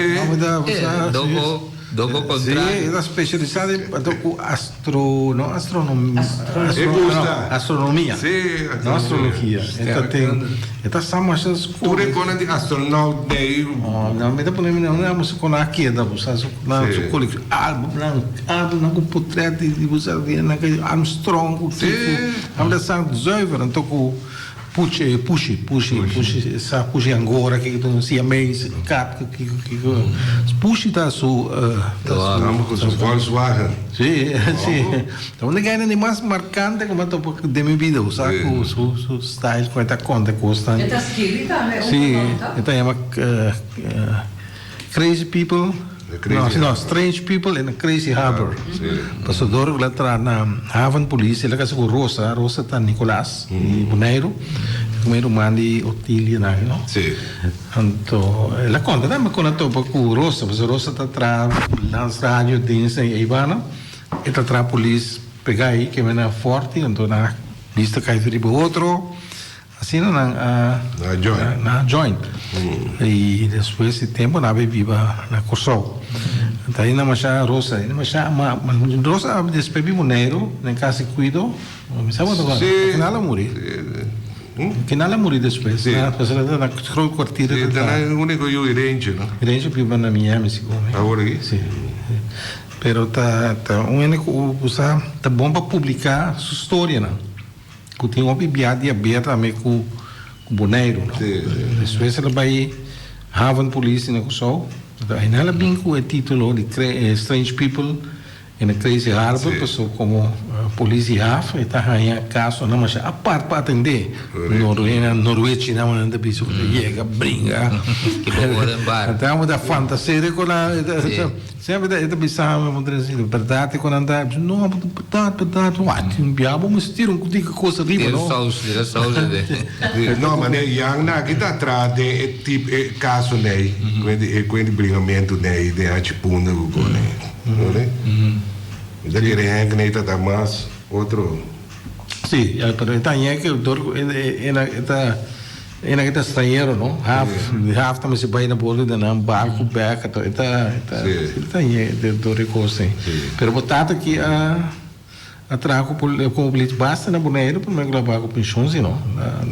Doko, doko kontra. Si, e ta specialisa den ku astro, no astronomia. E gusta. Astronomia. Si, No astrologia. E ta tin, e ta sa masha skur. Tur e konan di astronaut dei. No, no, mi ta pone mi no amo su konan a keda, bo sa su nan su kolekshon álbumnan, álbumnan ku potret di bo sa di nan Armstrong ku kiko. Amo ta sa zuiver anto ku. Puchi, pushi, pushi, pushi, sa pushi angora kiko ta un siamese kat kiko kiko. Pushi ta su ta su. Amo ku su Volkswagen. Si, si. Ta un di e mas markante ku mi a topa den mi bida. Bo sa ku su su style ku e ta konta kosnan. E ta skirbi tambe un Si, konta? e ta yama Crazy People. No, no, Strange People in a Crazy Harbor. Pasobra dor ku el a traha na Haven Police, el a kasa ku Rosa, Rosa ta Nicolaas di Boneiru, ku mi ruman di Otilia nan, no? Anto el a konta tambe kon a topa ku Rosa, pasobra Rosa ta traha Landsradio dienst den Eibana, e ta traha polis pega ei, keme na Forti, anto nan a bista kai riba otro. Asina nan a nan a join. I despues di tempu nan a bai biba na Kòrsou. Ta ainda masha Rosa, ainda masha ma Rosa a despues bin Boneiru den kas di kuido. Mi sa bo ta Kinal a muri. Kinal a muri despues. Pasobra ta na groot kwartier. Si, ta nan uniko yu Irenche no. Irenche biba na Miami sigur. Awor aki? Si. Pero ta un hende ku sa ta bon pa publiká su storianan. Ku tin hopi bia di haber tambe ku Boneiru no. Despues el a bai Haven Police na Kòrsou. Ainda el a bin ku e titulo di Strange People in a Crazy Harbor pasobra komo polis di haf e ta haña kasonan masha apart pa atendé. Norwechi nan nan ta bisa ku ta yega bringa. Anto ta fantaseer ku nan. Semper e ta bisa mi bo ta sinti berdad ku nan ta bisa no berdad berdad wak tin bia bo mester tira un tiki kos ariba no. Tira saus tira saus ede. No mane yang nan aki ta traha den e tip e kaso nei e kuen di bringamentu nei den hachi punda ku kon nei mi ta kere Henk nei ta ta mas otro. Si pero e ta haña ke dor ku e ta. E nan ta strañero no, haf haf ta mester bai na bordo di nan barku bek anto e ta e ta e ta ñe de dor e kos ei. Pero bo tata aki a a traha ku poli komo polis basta na Boneiru prome ku el a baha ku penshon si no?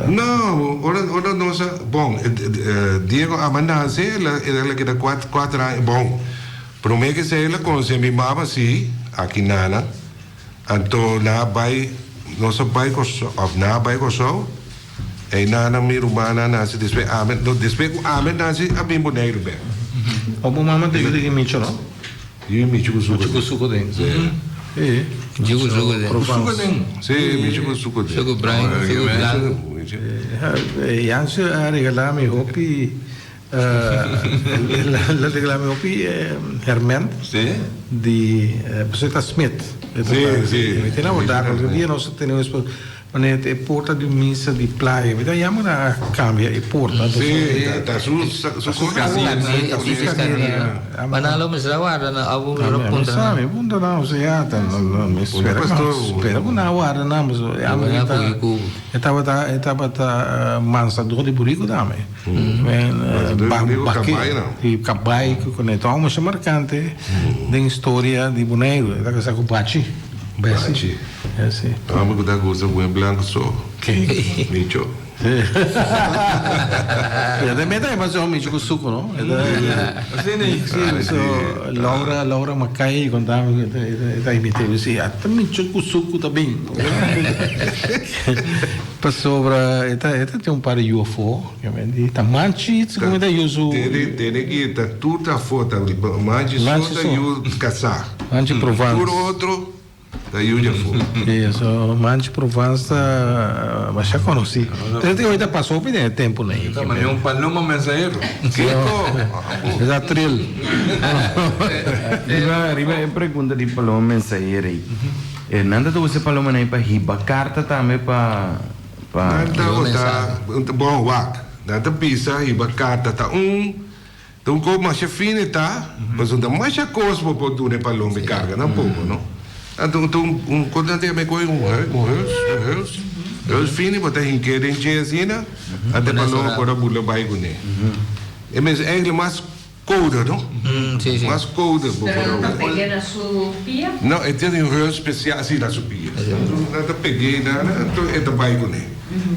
No, ora ora nos a bon Diego a nase el a el a keda kuater aña bon prome ke esei el a konosé mi mama si aki nana anto nan a bai nos a bai Kòrsou òf nan a bai Kòrsou. Einan mi rumannan a nase despues ami, no, despues ku ami a nase a bin Boneiru bek. O bo mama ta yu di Micho no? Yu di Micho ku suku den. Micho ku suku den. Si. Micho ku suku den. Ku suku den. Si, Micho ku suku den. Suku bruin, suku blanku. Jansu a regala mi hopi, el a regala mi hopi herment di, pasobra e ta smid. Si, si. Mi tin a wordá, algun dia nos a tene un Wanneer e porta di un misa di playa, mi ta yama nan a cambia e porta. Sí, ta su su carnera. Ma nan lo mester a warda nan of bo lo puntra nan? Mi puntra nan, osea ta mi spera spera cu nan a warda nan pasobra e amo ta e tabata e tabata mansador di burico tambe. Bake cabai cu cune. Ta un masha marcante den historia di Boneiru. E ta casa cu Bachi. Bachi. Sí. Homber ku ta gusta buen blanco so. Micho. Ja, de meta e pasó Micho ku suku, no? Sí, so Laura, Laura Mackay contaba e ta imité mi si ata Micho ku suku ta bin. Pasobra e ta e ta tin un par di yu afó, ta manchi ku ta yu su. Tene tene ki ta tur ta afó ta manchi so ta yu kasá. Manchi Provence. Tur otro. Ta yu dja fu. Sí, so Manchi Provence ta masha conoci. Pero tin hoy ta pasa hopi den e tempo nan. Ta manera un paloma mensahero. Kiko? Esa trill. Riba riba e pregunta di paloma mensahero ei. Nan ta usa e paloma nan pa hiba carta tambe pa pa. Nan ta usa bon wak. Nan ta bisa hiba carta ta un. Ta un kos masha fini ta, pasobra ta masha kos bo por duna e palomba e karga nan poko no. Anto ta un un kos nan ta yama e kos un un huls un huls huls fini bo ta hink'é den dje asina anto e palomba por a bula bai kuné. E mes eigenlijk mas kouder no, mas kouder bo por a Pero nan ta usa. peg'é na su pia? No, e tin un huls spesial si na su pia. Nan ta peg'é nan anto e ta bai kuné.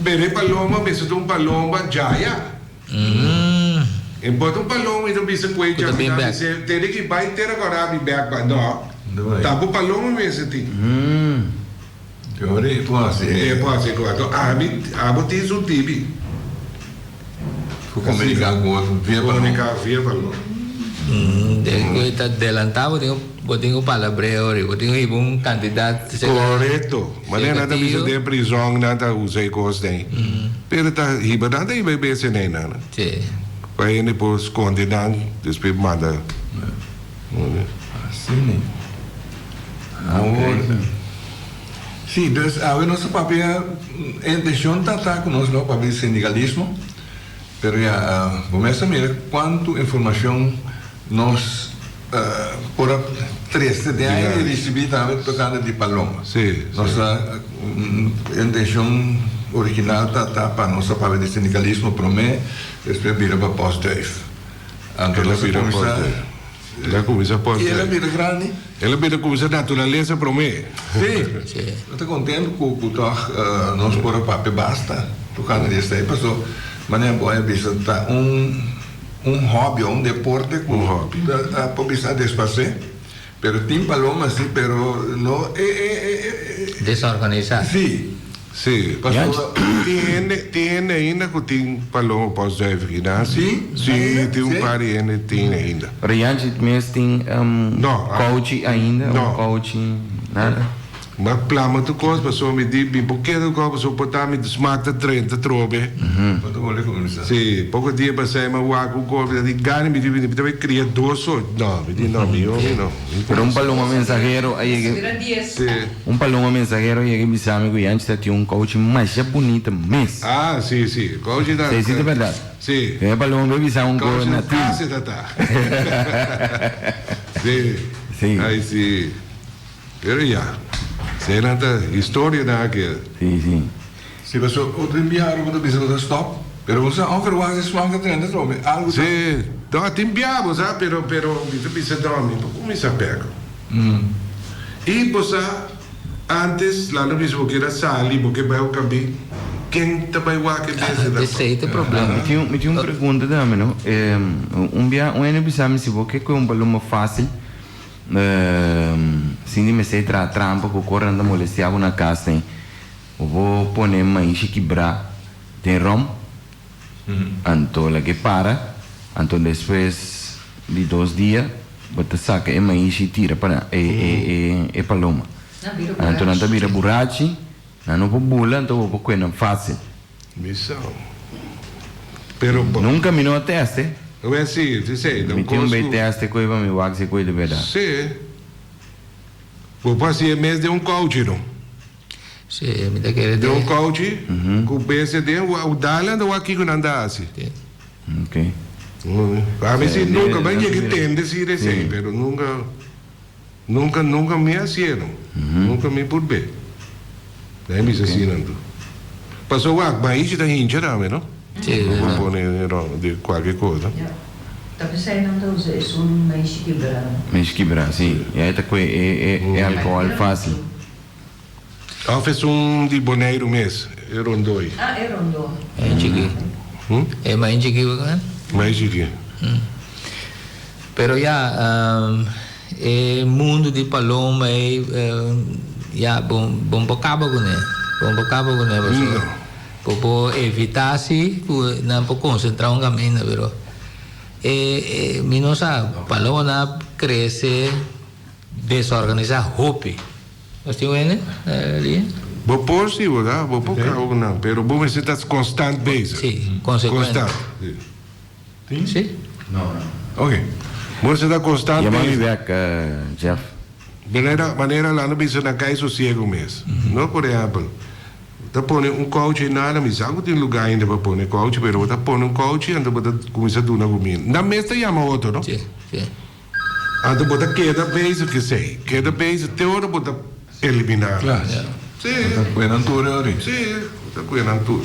Pero e palomba mester ta un palomba djaya. E bota un paloma y ta bisa cu e djabi ta bisa tene ki bay tera cu a rabi bek ba no ta bo paloma mester tin. Ora e por hasi e. E por hasi e kos. Anto ami, abo tin su tibi. Por komuniká ku otro via paloma. Komuniká via paloma. Despues ta delantá bo tin bo tin ku palabreo ori, bo tin ku hiba un kantidat. Korekto. Manera nan ta bisa den prizòn nan ta usa e kos den. Pero ta hiba nan ta hiba e bestia den nan. Sí. Pa hende por skonde nan despues manda. Asina. Awor. Sí, dus awe nos ta papia, e intencion ta ta cu nos lo papia di sindicalismo, pero ya, bo mes ta mira cuanto informacion nos por a trece den aña y ricibi tambe tocante di Paloma. Nos ta, e intencion original ta ta pa nos ta papia di sindicalismo prome, despues bira pa postduif. Anto nos a cuminsa. El a cuminsa por. Y el a bira grandi. El a bira cuminsa naturalesa prome. Sí. No ta contento cu cu toch nos por a papia basta tocante di esey paso manera bo a bisa ta un un hobby o un deporte cu ta por bisa a desparce pero tin paloma si pero no e e e. Desorganisa. Sí. Sí, Pasobra tin hende, tin hende ainda ku tin paloma postduif aki Sí? Sí, tin un par di hende tin ainda. Pero Janchi mes tin kouchi ainda? Un kouchi, nada? M'a plama tur kos pasobra mi di mi por keda ku kos pasobra por ta mi smak ta drenta atrobe. Bo ta wòrdu kuminsá. Sí, poko dia pasá mi a wak un kos mi ta di gana mi di mi ta bai kria dos so. No, mi di no, mihó mi no. Pero un paloma mensahero a yega. Sí. Un paloma mensahero yega i bisa mi ku Yanchi ta tin un kouchi masha bunita mes. Ah, si, si. Kouchi ta. Si, si ta bèrdat. Si. E paloma bai bisa un Kouchi na na tin. kas e ta ta. Si. Si. Ai, si. Pero ya. Eseinan ta historianan aki. Si, si. Si, pasobra otro biaha bo ta bisa bo ta stòp, pero bo sa onverwachts e smak ta drenta trobe. Algu ta. Si. No, tin biaha bo sa, pero, pero mi ta bisa no, mi por kuminsá bèk. I bo sa, antes la no bisa bo kier a sali, bo ke bai un kamin, ken ta bai wak e bese ta? Esei ta e problema. Mi tin mi tin un pregunta tambe no. Un bia un hende bisa mi si bo ke koe un paloma fácil sin di mester traha trampa ku kor nan ta molestia bo na kas den, bo por pone maishi kibrá den ròm anto lag'é para anto despues di dos dia Bo ta saka e maishi i tira pa e e e paloma. Anto nan ta bira burachi, nan no por bula, anto bo por kue nan fácil. Mi sa. Pero bo. Nunka mi no a teste. Awel si, si esei ta un Mi tin un kos bei ku. teste koe pa mi wak si koe di bèrdat. Si. Bo por hasi e mes den un kouchi no. Si, mi ta kere Den un kouchi ku bestia den, wou dal anto wak kiko nan ta hasi. Ok. Ami si nunca, mi a yega tende si de esey, pero nunca, nunca, nunca mi a hacié no. Nunca mi por be. Nan a bisa asina anto. Paso wak, maishi ta hincha tambe no. Si, No por pone di cualkier cosa. Ya. Ta pesey nan ta usa esun maishi kibrá. Maishi kibrá, si. Y ahí ta cue e e alcohol facil. Of esun di Boneiru mes, e rondoi. Ah, e rondó. E chikí. E mai chikí bo ta? Mai chikí. Pero ya, e mundu di paloma ei, ya, bo bo por kaba kuné. Bo por kaba kuné pasobra bo por evitá si ku nan por konsentrá un kaminda, pero e mi no sa, paloma nan a krese desorganisá hopi. Nos tin un hende li? Bo por si bo ta, bo por kaba ku nan, pero bo mester ta konstant bezig. Si, konsekuente. Konstant, si. Tin? Si. No, no. Ok. Bo mester ta konstant Yama mi bezig. bek, Jeff. Manera, manera landa bisa na kai sosiego mes. No, por ehèmpel, ta pone un kouchi nada, mi sa ku tin lugá ainda pa pone kouchi, pero bo ta pone un kouchi anto bo ta kuminsá duna kuminda. Nan mes ta yama otro, no? Si, si. Anto bo ta keda bezig ku esei. Keda bezig te ora bo ta eliminá. Klaar. Sí. Bo ta kue nan tur e ora ei. Sí, bo ta kue nan tur.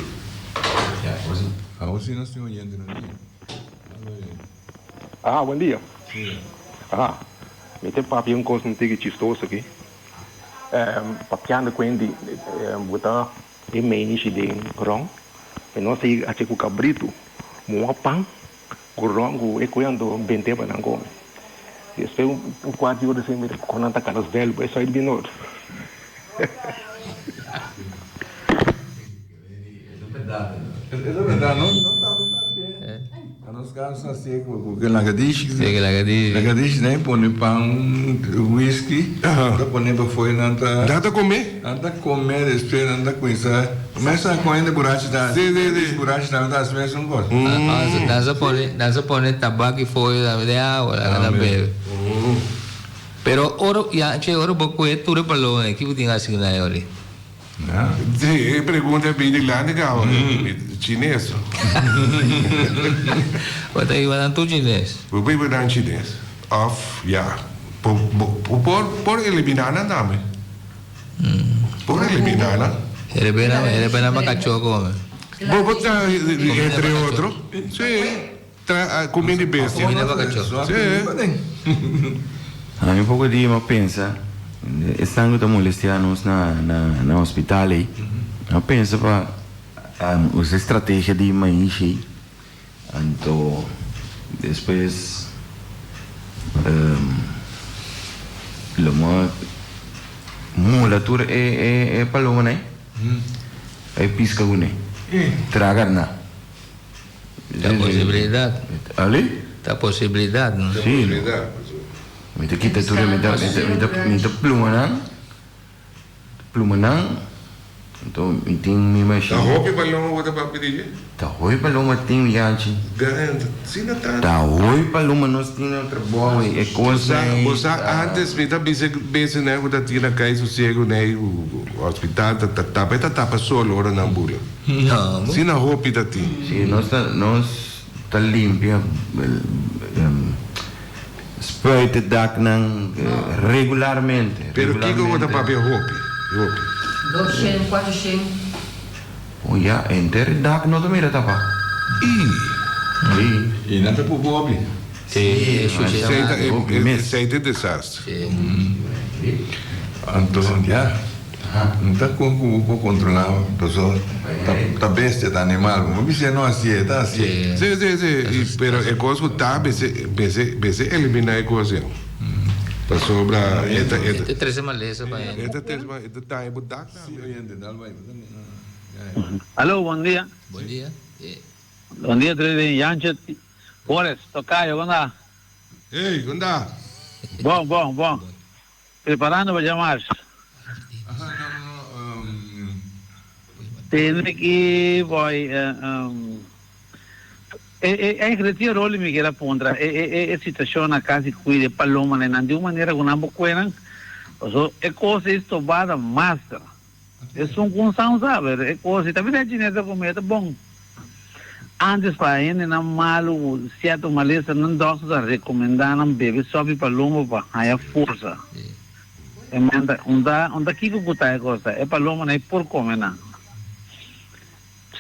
Awor sí nos tin oyente na línea. Alo oyente. Aha, buen dia. Sí. Aha, mi ta papia un kos un tiki chistoso aki. Papiando ku hende bo ta e meishi den ròn, mi no sa haci ku kabritu, moa pan. Ku ron ku e koe anto bente pa nan kome. Despues un kuart di ora despues mi mira kon nan ta kana svel bo e soi di bin otro. Bèrdat. E ta bèrdat, no? Nos tambe ta hasié. Na nos kas ta hasié ku e lagadishi. Sí, ku lagadishi. Lagadishi nan e pone pan, whisky, nan ta pone pafó i nan ta. Nan ta kome? Nan ta kome, despues nan ta kuminsá. Mester a kohe de burachi ta hasi. Sí, sí, sí. Burachi tambe ta hasi mesun kos. Nan sa pone, nan sa pone tabak i foyo tambe den awa, nan ta bebe. Pero ora, ya, che, ora bo kohe tur e balon ei, ki bo tin hasi ku nan e ora ei? Sí, e pregunta e bini dilanti caba, chines. Bo ta hiba nan tur chines? Bo por hiba nan chines, of ya, bo por por elimina nan tambe. Por elimina nan. Herebe nan, herebe nan pa cacho come. Bo por ta entre otro, sí, tra comida di bestia. Comida pa cacho. Sí. Ami poko dia mi a pensa, esnan ku ta molestia nos na na hospital ei, mi a pensa pa usa e strategia di maishi ei, anto despues lo mi a mula tur e e palomanan ei, e piska kuné, traga nan. Ta posibilidad. Ali? Ta posibilidad, no? Sí. Mi ta kita tur, mi ta, mi ta, mi ta pluma nan. Pluma nan. Anto mi tin mi machine. Ta hopi paloma bo ta papia di dje? Ta hopi paloma tin, Yanchi. Gant, asina tantu. Ta hopi paloma nos tin na trabou ei, e kos ei. Bo sa, antes mi ta bisa bese nan ku ta tin na kai sosiego nei hospital ta tapa, e ta tapa solo ora nan bula. No. Asina hopi ta tin. Si, nos ta nos ta limpia spuit e daknan regularmente. Pero kiko bo ta papia hopi, hopi? Doshen, kuatroshen. Oh ya, henter e dak no ta mira tapa. I. Si. I nan ta pupu hopi. Si, e shushi ta hopi mes. Esei ta e desastre. Si. Anto, ya. No ta kon ku bo por kontrolá paso ta bestia, ta animal. Bo bis'é no hasié, e ta hasié. Sí, sí, sí. I pero e kos ku ta mester, mester, mester eliminá e kos ei. Pasobra e ta, e ta. E ta trese malesa pa hende. E ta trese malesa, e ta daña bo dak tambe. Sí, oyente, dal bai. Aló, bon dia. Bon dia. Bon dia, Trinidad. Janche Boris, tocayo, kon ta? Hey, kon ta? Bon, bon, bon. Preparando pa djamars. Tende ki boy e eigenlijk tin rol mi kier a puntra e e e situacion na cas di cuida e palomanan nan di un manera cu nan por cue nan paso e cos ei stobada master esun cu un san sa pero e cos ei ta bira chinesa cu mi ta bon antes pa hendenan malu cu cierto malesa nan dokter ta recomenda nan bebe sopi paloma pa haya forsa. E men ta unda unda kiko ku ta e kos ta e palomanan e por kome nan.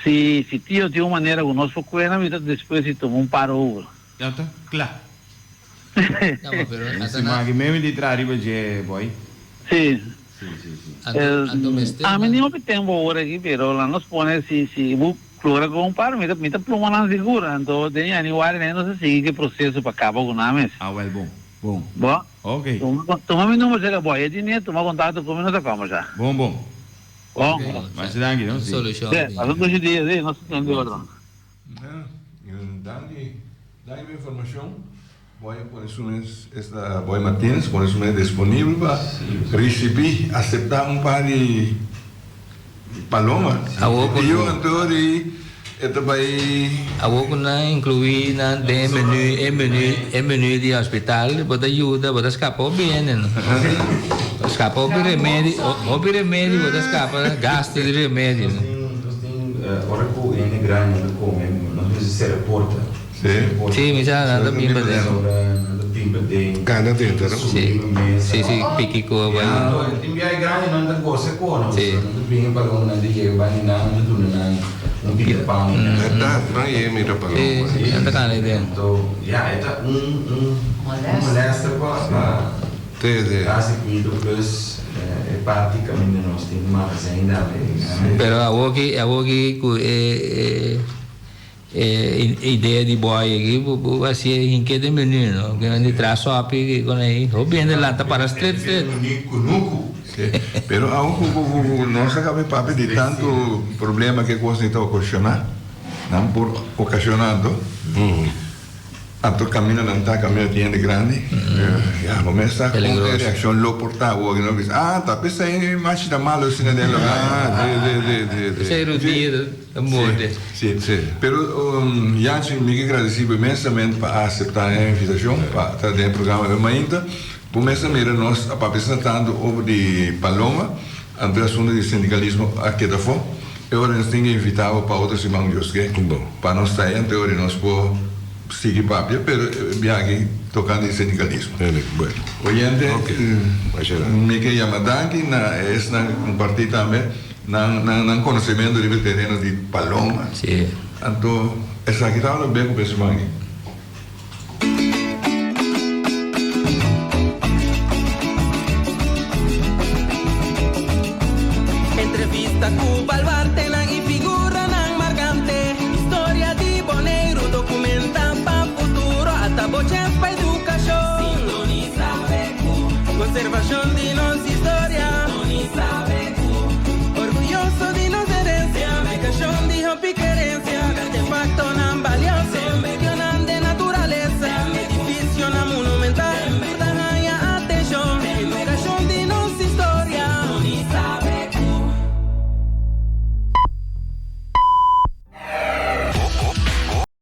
Si si tio tin un manera ku nos por kue nan mi ta despues di tuma un par over. Ya ta kla. No, ma pero Mi ata si na. maki meme di traha riba dje boy. Si. Si si si. Anto anto mester Ami nan. ni hopi tempo ora aki pero la nos pone si si bu logra ku un par mi ta mi ta pluma nan sigur anto den januari nan nos a sigui ku e proseso pa kaba ku nan mes. Ah wel bon. Bon. Bo? Ok. Tuma tuma mi number cerca bo e di ne tuma contacto cu mi nos ta combersa. Bon bon. Bon. Masha danki no si. Solucion Sí, pasa un dushi dia sí, nos ta tende otro. Danki, danki pa informacion. Boy a pone su mes, esta Boy Martinez pone su mes disponibel pa ricibi, acepta un par di paloma. Awor cu. Yu anto di E ta bai. Awor ku nan inkluí nan den e menú, e menú, e menú di hospital, bo ta yuda, bo ta skapa hopi hende no. Bo ta skapa hopi remedi, hopi remedi bo ta skapa gasto di remedi no. Nos tin, ora ku hende grandi nan ta kome, nos mester sera porta. Sí, mi sa nan ta bin paden. Nan ta bin paden. Gana dentro no? Sí, sí, sí, piki ku bai. Tin biaha grandi nan ta gosa ku nos. Nan ta bringa paloma, nan ta yega banda di nan, nan ta duna nan un pita pan. Berdad, nan yega mira paloma. Sí, nan ta gana ei den. Anto, ya, e ta un un molester pa hasi kuido plus e parti kaminda nos tin magazijn tambe. Pero awoki, awoki ku e. E idea di boy aki bo bo hacié hinké den menu no ke di traha sopi con ei hopi hende lanta para stret stret. Kunuku. Pero aun ku ku nos a kaba e papia di tantu problema ke kos ei ta okashoná, nan por okashoná anto. Anto caminda nan ta caminda tin hende grandi ya bo mes sa con e reaccion lo por ta awor no bisa ah ta pesey machi ta malo asina den lo Pesey rudia ta morde. Si si pero Janchi mi ke gradeci bo inmensamente pa a acepta e invitacion pa ta den e programa awe mainta bo mes a mira nos a papia asina tanto over di paloma anto e asunto di sindicalismo a keda afo E ora nos tin ke invitá bo pa otro siman Dios ke pa nos ta ei anto e ora nos por sigui papia pero e biaha aki tokante di sindikalismo. Oyente mi ke yama danki na esnan ku kompartí tambe nan nan konosementu riba e tereno di paloma. Anto esaki tabata be ku be siman aki. Entrevista ku baluartenan i figuranan markante. Historia di Boneiru dokumenta pa futuro. Ata bo chèns pa edukashon. Sintonisa BQ. Konservashon di.